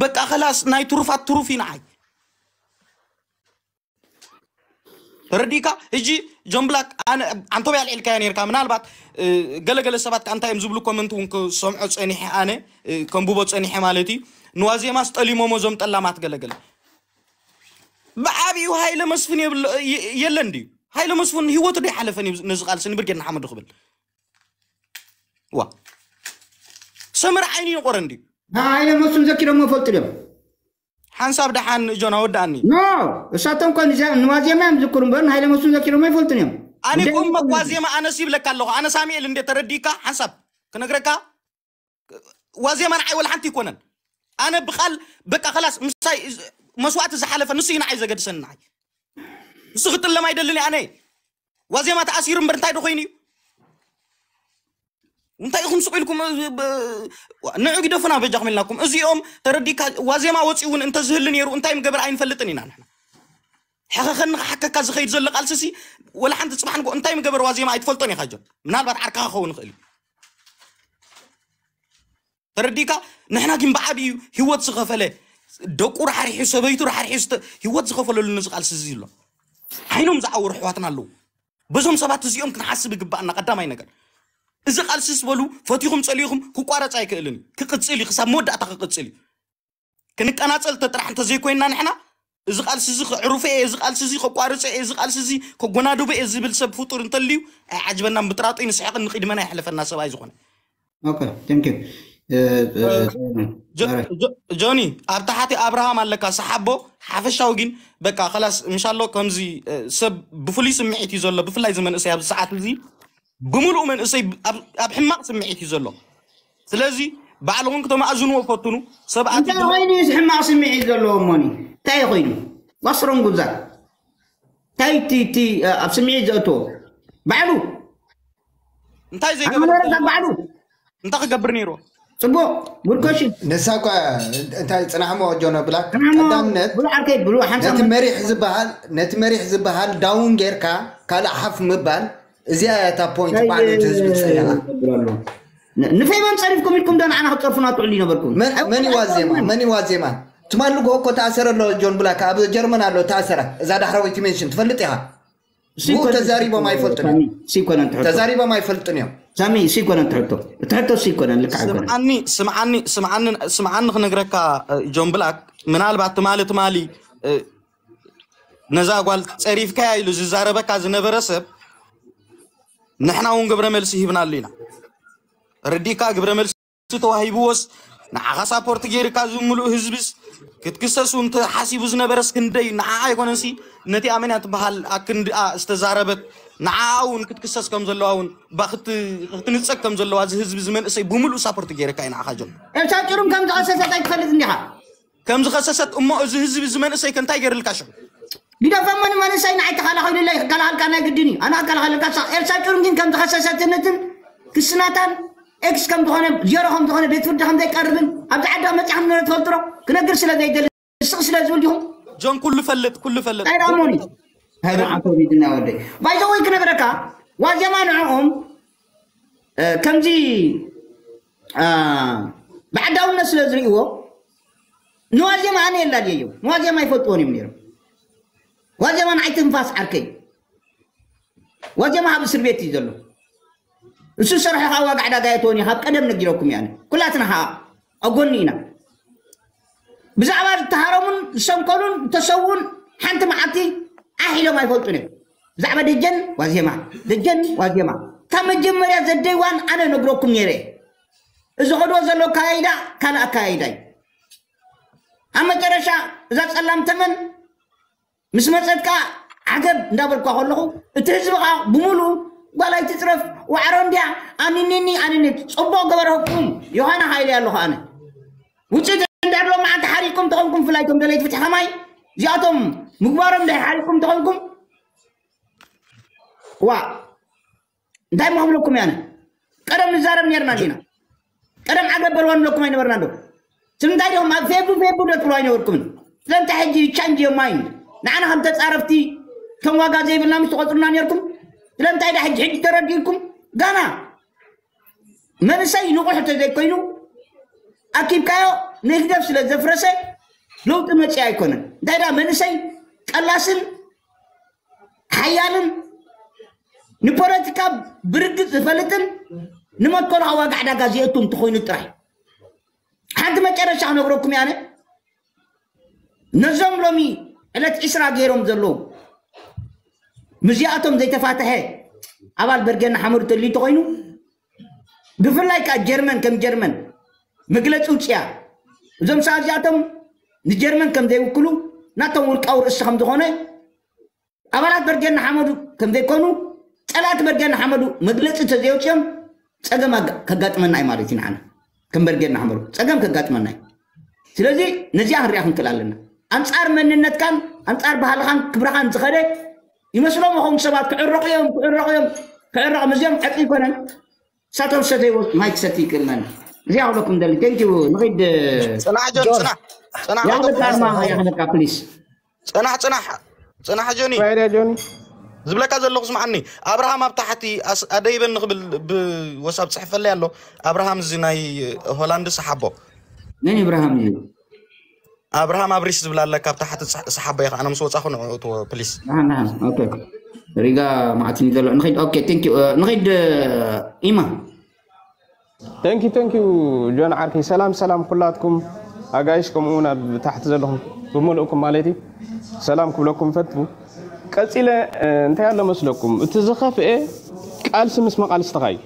በቃ ከላስ ናይ ትሩፋት ትሩፍ እዩ ንዓይ። ተረዲእካ? ሕጂ ጆን ብላክ ኣነ ኣንቶብያ ኣልዒልካዮ ነርካ። ምናልባት ገለገለ ሰባት ከ እንታይ እዮም ዝብሉ ኮመንት እውን ክሰምዖ ፀኒሐ ኣነ ከንብቦ ፀኒሐ ማለት እዩ። ንዋዜማስ ጠሊሞሞ እዞም ጠላማት ገለገለ ብዓብዩ ሃይለ መስፍን የለን ድዩ? ሃይለ መስፍን ህይወቱ ዶ ይሓለፈን እዩ ነዚ ቃልሲ ንብርጌድ ንሓመዱ ክብል ዋ ሰመረ ዓይኒ ይቆረ እንድዩ። ሃይለ መስፍን ዘኪሮሞ ይፈልጡ ድዮም? ሓንሳብ ደሓን ጆና ወዳእኒ። ኖ እሳቶም ኮን ንዋዜማ እዮም ዝክሩ እምበር ንሃይለ መስፍን ዘኪሮሞ ይፈልጡን እዮም። ኣነ ቆመ ዋዜማ ኣነስ ይብለካ ኣለኹ። ኣነ ሳሙኤል እንደ ተረዲካ ሓንሳብ ክነግረካ ዋዜማ ንዓይ ወላ ሓንቲ ይኮነን። ኣነ ብቃል በቃ ከላስ ምሳይ መስዋእቲ ዝሓለፈ ንሱ እዩ ንዓይ ዘገድሰኒ። ንዓይ ንሱ ክጥለም ኣይደልን ኣነ ዋዜማ ተኣሲሩ እምበር እንታይ ዶ ኮይኑ እዩ? እንታይ ኢኹም ስቕ ኢልኩም ንዑ ግደፉና በጃኹም ኢልናኩም። እዚኦም ተረዲካ ዋዜማ ወፂኡ እውን እንተዝህሉ ነይሩ እንታይ ምገበር ኣይንፈልጥን ኢና ንሕና። ሕኸኸኒ ክሓከካ ዝኸይድ ዘሎ ቃልሲ ሲ ወላ ሓንቲ ፅባሕ ንጎ እንታይ ምገበር ዋዜማ ኣይትፈልጦን ኢኻ ጆን። ምናልባት ዓርካ ክኸውን ይኽእል እዩ። ተረዲካ? ንሕና ግን ብዓብዩ ህይወት ዝኸፈለ፣ ደቁ ራሕሪሑ፣ ሰበይቱ ራሕሪሑ፣ ዝተ- ህይወት ዝኸፈለሉ ነዚ ቃልሲ እዚ ኣሎ። ዓይኖም ዝዓወሩ ኣሕዋትና ኣለዉ። በዞም ሰባት እዚኦም ክንሓስብ ይግባኣና። ቀዳማይ ነገር፣ እዚ ቃልሲ ዝበሉ፣ ፈቲኹም ጸሊኹም፣ ክቋረጽ ኣይክእልን እዩ። ክቕጽል እዩ፣ ክሳብ መወዳእታ ክቕጽል እዩ። ክንቀናጸል ተጥራሕ እንተዘይኮይንና ንሕና፣ እዚ ቃልሲ እዚ ከዕርፎ እየ፣ እዚ ቃልሲ እዚ ከቋርጾ እየ፣ እዚ ቃልሲ እዚ ከጎናድቦ እየ ዝብል ሰብ ፍጡር እንተልዩ ኣይዓጅበናን። ብጥራጡ ንስሕቕን ንኺድመና የሕልፈና ሰብ ኣይዝኾነ። Okay, thank you. ጆኒ፣ ኣብ ታሕቲ ኣብርሃም ኣለካ፣ ሰሓቦ። ሓፈሻዊ ግን በቃ ከላስ ምሻሎ። ከምዚ ሰብ ብፍሉይ ስምዒት እዩ ዘሎ፣ ብፍላይ እዚ መንእሰይ ኣብዚ ሰዓት እዚ ብምሉእ መንእሰይ ኣብ ሕማቕ ስምዒት እዩ ዘሎ። ስለዚ ባዕልኹም ክተማእዝንዎ ፈትኑ። ሰባት እንታይ ኮይኑ እዩ ሕማቕ ስምዒት ዘለዎ? እሞኒ እንታይ ኮይኑ ዋስሮም ጉዛ እንታይ እቲ እቲ ኣብ ስምዒት ዘእትዎ ባዕሉ እንታይ ዘይገበረ? ባዕሉ እንታይ ክገብር ነይርዎ? ጽቡቕ። ጉድ ኮሽን። ንሳ እኳ እንታይ ጽናሕሞ ጆኖ ብላክ። ጽናሕሞ ቀዳምነት ብሉ ዓርከይ ብሉ ሓምሳ ነቲ መሪሕ ዝበሃል ነቲ መሪሕ ዝበሃል ዳውን ጌርካ ካልእ ሓፍ ምባል፣ እዚኣ እያ እታ ፖይንት። ባዕሉ እቲ ህዝቢ ዝጸየቓ። ንፌቨን ጸሪፍኩም ኢልኩም ዶ ንዓና ክትጸርፉና ትዕሉ ይነበርኩም? መን እዩ ዋዜማ? መን እዩ ዋዜማ? ትማሊ ንግሆ እኮ ተኣሰረ ኣሎ ጆን ብላክ፣ ኣብ ጀርመን ኣሎ ተኣሰረ። እዛ ዳሕራወይቲ ሜንሽን ትፈልጥ ኢኻ። ብኡ ተዛሪቦም ኣይፈልጡን እዮም። ተዛሪቦም ኣይፈልጡን እዮም። ሳሚ፣ እሱ ይኮነን ትሕቶ። እቲ ሕቶ እሱ ይኮነን፣ ልክዕ ኣይኮነን። ስምዓኒ፣ ስምዓኒ፣ ስምዓኒ፣ ስምዓኒ ክነግረካ፣ እ፣ ጆን ብላክ፣ ምናልባት ትማሊ፣ ትማሊ፣ እ፣ ነዛ ጓል ጸሪፍካያ ኢሉ ዝዛረበካ ዝነበረ ሰብ ንሕና እውን ግብረ መልሲ ሂብናሉ ኢና። ረዲእካ ግብረ መልሲ ተዋሂብዎስ ንዓኻ ሳፖርት ገይርካ እዚ ምሉእ ህዝብስ ክትክሰስ እውን ተሓሲቡ ዝነበረስ ክንደይ ንዓኣ ኣይኮነንሲ ነቲ ኣመንያ ትበሃል ኣክንድኣ ዝተዛረበት ንዓኣ እውን ክትክሰስ ከም ዘለዋ እውን ባ ክት- ክትንጸግ ከም ዘለዋ እዚ ህዝቢ እዚ መንእሰይ ብምሉእ ሳፖርት ገይርካ እዩ ንዓኻ ጀምር። ኤልሳ ጭሩም ከም ዝኸሰሰት ኣይትፈልጥ እንዲኻ? ከም ዝኸሰሰት እሞ እዚ ህዝቢ እዚ መንእሰይ ከ እንታይ ገይርልካ ሽዑ? ግደፈ እሞ ንመንእሰይ ንዓይ ተኸላኸሉለይ ክከላኸልካ ናይ ግድን እዩ። ኣነ ክከላኸለልካ ሳ ኤልሳ ጭሩም ግን ከም ዝኸሰሰትነትን ክስናታን ኤክስ ከም ዝኾነ ዜሮ ከም ዝኾነ ቤት ፍርዲ ከም ዘይቀርብን ኣብዚ ዓዲ መፅያ ከም ዝነበረ ትፈልጥሮ ክነግር ስለ ዘይደሊ ስቕ ስለ ዝብል ዲኹም? ጆን ኩሉ ፈልጥ ኩሉ ፈልጥ። እንታይ ደኣ እሞኒ? እንታይ ደኣ ዓኮብ እዩ ዝና ወደይ? ባይዘወይ ክነግረካ ዋዜማ ንዕኦም እ፣ ከምዚ እ፣ ብዓዳውነት ስለ ዝርእይዎ ንዋዜማ ኣነ የላልየዮም። ንዋዜማ ይፈልጥዎን እዮም ነይሮም። ዋዜማ ንዓይ ትንፋስ ዓርከይ። ዋዜማ ኣብ እስር ቤት እዩ ዘሎ። እሱ ዝሰርሖ ከዓ ዋጋ ዕዳጋ የእትዎን እዩ። ካብ ቀደም ነጊረኩም እየ ኣነ። ኩላትና ከዓ ኣብ ጎኒ ኢና። ብዛዕባ ዝተሃረሙን ዝሰንከሉን ዝተሰውኡን ሓንቲ መዓልቲ ዓሕ ኢሎም ኣይፈልጡን እዮም። ብዛዕባ ደጀን ዋዜማ፣ ደጀን ዋዜማ ካብ መጀመርያ ዘደይዋን ኣነ ነግረኩም ነይረ። እዚ ኸድዎ ዘሎ ኣካያይዳ ካልእ ኣካያይዳ እዩ። ኣብ መጨረሻ እዛ ጸላም ተመን ምስ መጸት ከዓ ዓገብ እንዳበልኳ ከለኹ እቲ ህዝቢ ከዓ ብምሉኡ ጓል ኣይትጽረፍ ዋዕሮ እንድያ ኣንኒኒ ኣንኒ ጽቡቕ ገበረኩም ዮሃና ሃይለ ኣለኹ ኣነ ውፅኢት እንድሕር ሎም መዓልቲ ሓሪቕኩም ተኾንኩም ብፍላይ እቶም ደለይቲ ፍትሒ ከማይ እዚኣቶም ምግባሮም እንድሕር ሓሪቕኩም ተኾንኩም ዋ እንታይ እሞ ክብለኩም እየ ኣነ ቀደም ንዛረብ ነርና ዲና ቀደም ዓገብ በልዋ ንብለኩም ኣይነበርና ዶ ስለምንታይ ዲኹም ኣብ ፌቡ ፌቡ ዶ ትብሉ ኣይነበርኩምን ስለምንታይ ሕጂ ቻንጅ ዮር ማይንድ ንዓና ከም ተፃረፍቲ ከም ዋጋ ዘይብልና ምስ ትቆፅሩና ነርኩም ስለምንታይ ዳ ሕጂ ሕጂ ተረዲእኩም ጋና መንእሰይ ንቑሕ እንተዘይኮይኑ ኣኪብካዮ ንህግደፍ ስለ ዘፍረሰ ለውጢ መፅእ ኣይኮነን እንታይ ዳ መንእሰይ ቀላስን ሓያልን ንፖለቲካ ብርግፅ ዝፈልጥን ንመትከሉ ኣብ ዋጋ ዕዳጋ ዝእቱ እንትኾይኑ ጥራይ ሓንቲ መጨረሻ ክነግረኩም ያነ ነዞም ሎሚ ዕለት ዒስራ ገይሮም ዘለዉ ምዚኣቶም ዘይተፋተሐ ኣባል በርጌና ሓመዱ ተልዩ ተኾይኑ ብፍላይ ከዓ ጀርመን ከም ጀርመን መግለፂ ውፅያ እዞም ሰዓት እዚኣቶም ንጀርመን ከም ዘይውክሉ ናቶም ውልቃዊ ርእሲ ከም ዝኾነ ኣባላት በርጌድ ንሓመዱ ከም ዘይኮኑ ጸላእቲ በርጌድ ንሓመዱ መግለጺ ተዘየውፅኦም ጸገም ከጋጥመና እዩ ማለት እዩ ንዓና ከም በርጌድ ንሓመዱ ጸገም ከጋጥመና እዩ ስለዚ ነዚኣ ክንሪኣ ክንክእል ኣለና ኣንጻር መንነትካን ኣንጻር ባህልኻን ክብርኻን ዝኸደ ይመስሎም ኾም ሰባት ክዕረቑ እዮም ክዕረቑ እዮም ክዕረቑ እዚኦም ዕርቂ ይኮነን ሳቶም ሰተይዎ ማይ ክሰቲ ይክእልናን እዚኣ ክብለኩም ደሊ ቴንኪ ንኺድ ፅናሕ ጆን ፅናሕ ፅናሕ ያኽበካ ማ ያኽበካ ፕሊስ ፅናሕ ፅናሕ ፅናሕ ጆኒ ባይዳ ጆኒ ዝብለካ ዘለኹ ስምዓኒ። ኣብርሃም ኣብ ታሕቲ ኣስ- ኣደይበኒ ክብል ብወሳብ ጽሕፈለይ ኣሎ። ኣብርሃም እዚ ናይ ሆላንድ ሰሓቦ። መን ኢብራሃም እዩ? ኣብርሃም ኣብሪስ ዝብል ኣለካ ኣብ ታሕቲ ጽሕ- ሰሓቦ ኢኻ። ኣነ ምስ ወጻኹ ንዕኡ እትዎ ፕሊስ። ደሓን ደሓን። ኦኬ። ሪጋ ማዕትኒ ዘሎ ንኸይድ። ኦኬ፣ ቴንክ ዩ። ንኸይድ። ኢማ። Thank you, thank you, ጆን ዓርከይ። ሰላም ሰላም ኩላትኩም ኣጋይሽ፣ ከምኡ እውን ኣብ ታሕቲ ዘለኹም ብምልእኩም ማለት እዩ፣ ሰላም ክብለኩም ፈትቡ። ቀፂለ እ፣ እንታይ ኣሎ መስለኩም፣ እቲ ዝኸፍአ ቃልሲ ምስ መቃልስትኻ እዩ።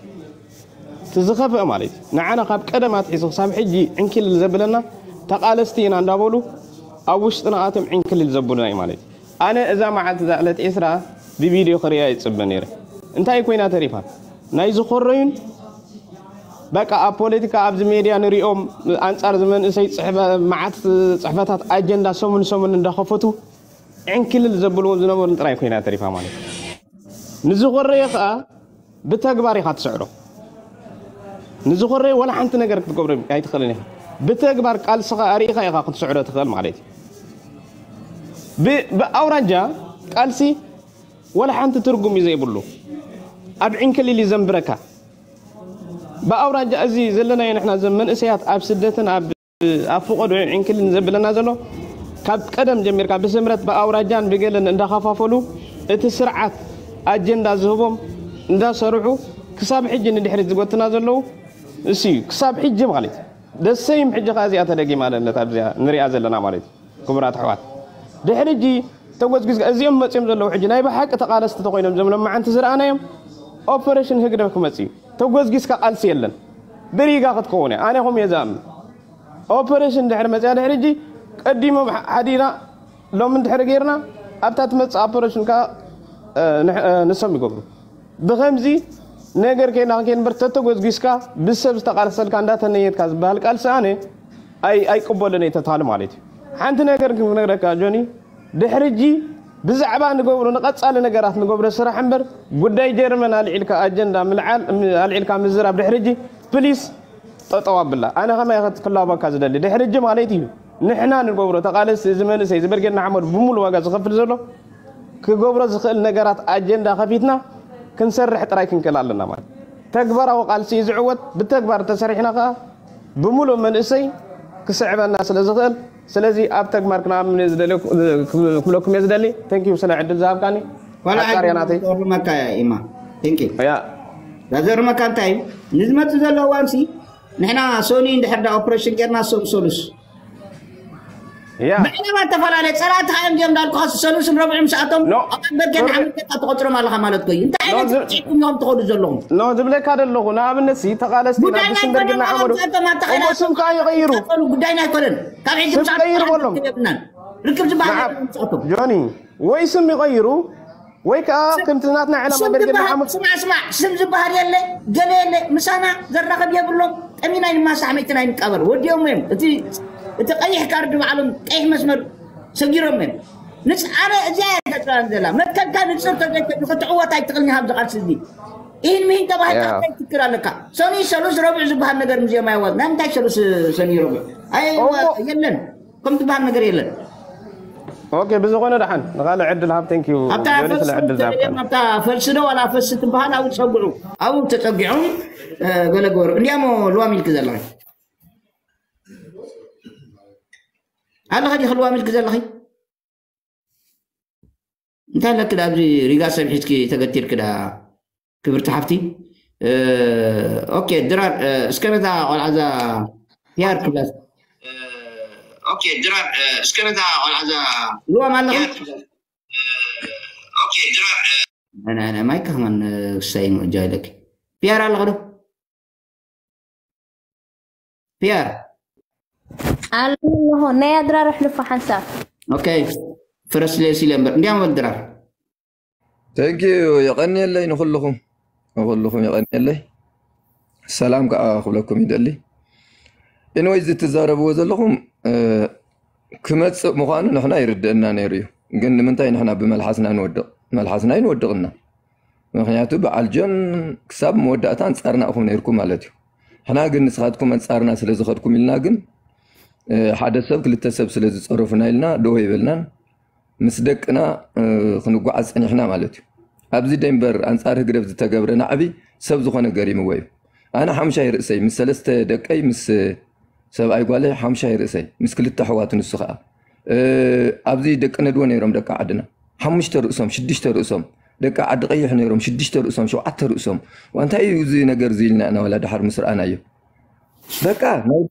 እቲ ዝኸፍአ ማለት እዩ፣ ንዓና ካብ ቀደም ኣትሒዙ ክሳብ ሕጂ ዕንኪልል ዘብለና ተቃለስቲ ኢና እንዳበሉ ኣብ ውሽጥና ኣቶም ዕንክልል ዘብሉና እዩ ማለት እዩ። ኣነ እዛ መዓልቲ እዛ ዕለት ዒስራ ብቪድዮ ክሪኣ ይፅበ ነይረ። እንታይ ኮይና ተሪፋ? ናይ ዝኾረዩን በቃ ኣብ ፖለቲካ ኣብዚ ሜድያ ንሪኦም ኣንጻር ዝመንእሰይ ጽሕፈ- መዓት ጽሕፈታት ኣጀንዳ ሰሙን ሰሙን እንዳኸፈቱ ዕንክልል ዘብልዎም ዝነበሩን ጥራይ ኮይና ተሪፋ ማለት እዩ። ንዝኾረየ ከዓ ብተግባር ኢኻ ትስዕሮ። ንዝኾረየ ወላ ሓንቲ ነገር ክትገብሮ ኣይትኽእልን ኢኻ። ብተግባር ቃልስኻ ኣርኢኻ ኢኻ ክትስዕሮ ትኽእል ማለት እዩ። ብ- ብኣውራጃ ቃልሲ ወላ ሓንቲ ትርጉም እዩ ዘይብሉ። ኣብ ዕንክሊል እዩ ዘንብረካ። ብኣውራጃ እዚ ዘለናዮ ንሕና ዘም መንእሰያት ኣብ ስደትን ኣብ ኣብ ፍቆዶ ዕንክሊል ዘብለና ዘሎ ካብ ቀደም ጀሚርካ ብስምረት ብኣውራጃን ብገለን እንዳኸፋፈሉ እቲ ስርዓት ኣጀንዳ ዝህቦም እንዳሰርሑ ክሳብ ሕጂ ንድሕሪት ዝጎትና ዘለዉ እሱ እዩ። ክሳብ ሕጂ ማለት ደሰይም ሕጂ ከዓ እዚኣ ተደጊማ ለለት ኣብዚኣ ንሪኣ ዘለና ማለት እዩ። ክቡራት ኣሕዋት ድሕሪ ሕጂ ተጎዝጊዝካ እዚኦም መፅዮም ዘለዉ ሕጂ ናይ ብሓቂ ተቃለስቲ ተኮይኖም ዘምሎም መዓንቲ ዝረኣናዮም ኦፐሬሽን ህግደፍ ክመፅ እዩ። ተጎዝጊዝካ ቃልሲ የለን ብሪጋ ክትከውን እያ። ኣነ ኹም እየ ዝኣምን። ኦፐሬሽን ድሕሪ መፅያ ድሕሪ ሕጂ ቀዲሞም ሓ- ሓዲና ሎም እንድሕሪ ገይርና ኣብታ ትመፅእ ኦፐሬሽን ከዓ እ፣ ንሕ- እ፣ ንሶም ይገብሩ። ብከምዚ ነገር ከይና ክንከይድ እምበር ተተጎዝጊዝካ ብሰብ ዝተቃልሰልካ እንዳተነየትካ ዝበሃል ቃልሲ ኣነ ኣይ ኣይቅበልን እየ ተታሉ ማለት እዩ። ሓንቲ ነገር ክነግረካ ጆኒ፣ ድሕሪ ሕጂ ብዛዕባ ንገብሮ ንቀፃሊ ነገራት ንገብሮ ስራሕ እምበር ጉዳይ ጀርመን ኣልዒልካ ኣጀንዳ ምልዓል ኣልዒልካ ምዝራብ ድሕሪ ሕጂ ፕሊስ ጠጠው ኣብላ። ኣነ ከማይ ክላበካ ዝደሊ ድሕሪ ሕጂ ማለት እዩ። ንሕና ንገብሮ ተቃለስቲ እዚ መንእሰይ እዚ በርጌድ ንሓመዱ ብሙሉ ዋጋ ዝኸፍል ዘሎ ክገብሮ ዝኽእል ነገራት ኣጀንዳ ከፊትና ክንሰርሕ ጥራይ ክንክእል ኣለና ማለት ተግባራዊ ቃልሲ እዩ ዝዕወት። ብተግባር ተሰሪሕና ከዓ ብምሉእ መንእሰይ ክስዕበና ስለ ዝኽእል ስለዚ ኣብ ተግባር ክንኣምን እየ ዝደሊ ክብለኩም እየ ዝደሊ። Thank you ስለ ዕድል ዝሃብካኒ። ዋላ ሓጻር እያ ናተይ። ዘርመካ ኢማ። Thank you። ያ ዛዘርመካ እንታይ እዩ? ንዝመፅእ ዘሎ እዋንሲ ንሕና ሶኒ እንድሕር ዳ ኦፕሬሽን ጌርና ሶም ሶሉስ ያ ብዕለባ ተፈላለየ ፀላእቲ ከዓ እዮም እንዳልኩ ሰሉስን ረብዑ ምስኣቶም ኖ ኣብ በገን ሶሪ ሓመልከታ ትቆፅሮም ኣለካ ማለት ኮዩ እንታይ ኖ ዓይነት ዝ- ጭቁም ኢኹም ትኸዱ ዘለኹም ኖ ዝብለካ ዘለኹ ንኣብነት ሲ ተቃለስቲ ናብ ጉዳይ ናይ ብሽምበርግና ኮነ ሓመዱ ኣብዛቶም እሞ ኣተኻይዳ ስም ከዓ ይቀይሩ ቀፀሉ ጉዳይ ናይ ኮነን ካብ ሕጂ ስም ምሳት ቀይሩ በሎም የብልናን ርክብ ዝበሃል ንዓብ የለን ምስኣቶም ጆኒ ወይ ስም ይቀይሩ ወይ ከዓ ከምቲ ናትና ዕላማ ስም በርጌድ ዝበሃል ንሓመዱ ስማዕ ስማዕ ስም ዝበሃል የለ ገለ የለ ምሳና ዘራኸብ የብሎም ጠሚና ይንማሳሕ መይትና ይንቃበር ወዲኦም እዮም እቲ እቲ ቀይሕ ካርድ ባዕሎም ቀይሕ መስመር ሰጊሮም እዮም ንስ ኣነ እዚኣ እያ ተፅላን ዘላ መትከልካ ንፅር ተዘይከ ንክትዕወት ኣይትኽእልኒ ካብ ዝቃልሲ እዚ ኢህን ምሂን ተባሂልካ ያ እንታይ ትክር ኣለካ ሰኒ ሰሉስ ረቡዕ ዝበሃል ነገር ምዚኦም ኣይወት ናይ ምንታይ ሰሉስ ሰኒ ረቡዕ ኣይ እሞ የለን ከም ዝበሃል ነገር የለን ኦኬ ብዝኾነ ደሓን ንካልእ ዕድል ሃብ thank you ኣብታ ጆኒ ስለ ፈልሲ ዕድል ዝሃብካኒ ኣብታ ፈልሲ ዶ ዋላ ፈልሲ ትበሃል ኣብኡ ፀጉዑ ኣብኡ ተፀጊዖም እ፣ ገለ ገበሩ እንዲያሞ ልዋም ኢልክ ዘለኺ ኣለኸ ዲኺ ልዋም ኢልክ ዘለኺ እንታይ ኣለክ ዳ ኣብዚ ሪጋ ሰብ ሒዝኪ ተገቲርክ ዳ ክብርቲ ሓፍቲ እ፣ ኦኬ ድራር እ፣ እስከ ነዛ ቆልዓ እዛ ፒያር ክብላ ኦኬ ድራር እ፣ እስከ ነዛ ቆልዓ እዛ ልዋም ኣለኹም ኦኬ ድራር እ፣ ናይ ናይ ናይ ማይክ ከማን እ፣ ክሳይ ምእጃ ኢለክ ፒያር ኣለኹ ዶ ፒያር ኣለኹ ናይ ኣድራር ኣሕልፎ ሓንሳብ ኦኬ ፍረስ ሌስ ኢለ እምበር እንዲያም በል ድራር Thank you የቐንየለይ ንኹልኹም ንኹልኹም የቐንየለይ ሰላም ከዓ ክብለኩም ይደሊ ኢንወይ እዚ ትዛረብዎ ዘለኹም እ፣ ክመፅእ ምዃኑ ንሕና ይርድእና ነይሩ እዩ ግን ንምንታይ ንሕና ብመልሓስና ንወድቕ መልሓስና ይንወድቕና ምክንያቱ በዓል ጆን ክሳብ መወዳእታ ኣንፃርና ኢኹም ነይርኩም ማለት እዩ ሕና ግን ንስኻትኩም ኣንፃርና ስለ ዝኸድኩም ኢልና ግን እ፣ ሓደ ሰብ ክልተ ሰብ ስለ ዝፀረፉና ኢልና ደወ ይበልናን ምስ ደቅና እ፣ ክንጓዓዝ ፀኒሕና ማለት እዩ ኣብዚ ደንበር ኣንጻር ህግደፍ ዝተገብረ ናዕቢ ሰብ ዝኾነ ገሪምዎ እዩ። ኣነ ሓሙሻይ ርእሰይ ምስ ሰለስተ ደቀይ ምስ ሰብኣይ ጓለይ ሓሙሻይ ርእሰይ ምስ ክልተ ኣሕዋቱ ንሱ ኸኣ ኣብዚ ደቂ ነድዎ ነይሮም ደቂ ዓድና ሓሙሽተ ርእሶም ሽዱሽተ ርእሶም ደቂ ዓዲ ቀይሕ ነይሮም ሽዱሽተ ርእሶም ሸውዓተ ርእሶም ዋንታይ እዩ እዚ ነገር እዚ ኢልና ኢና ዋላ ድሓር ምስ ረኣናዮ በቃ ናይ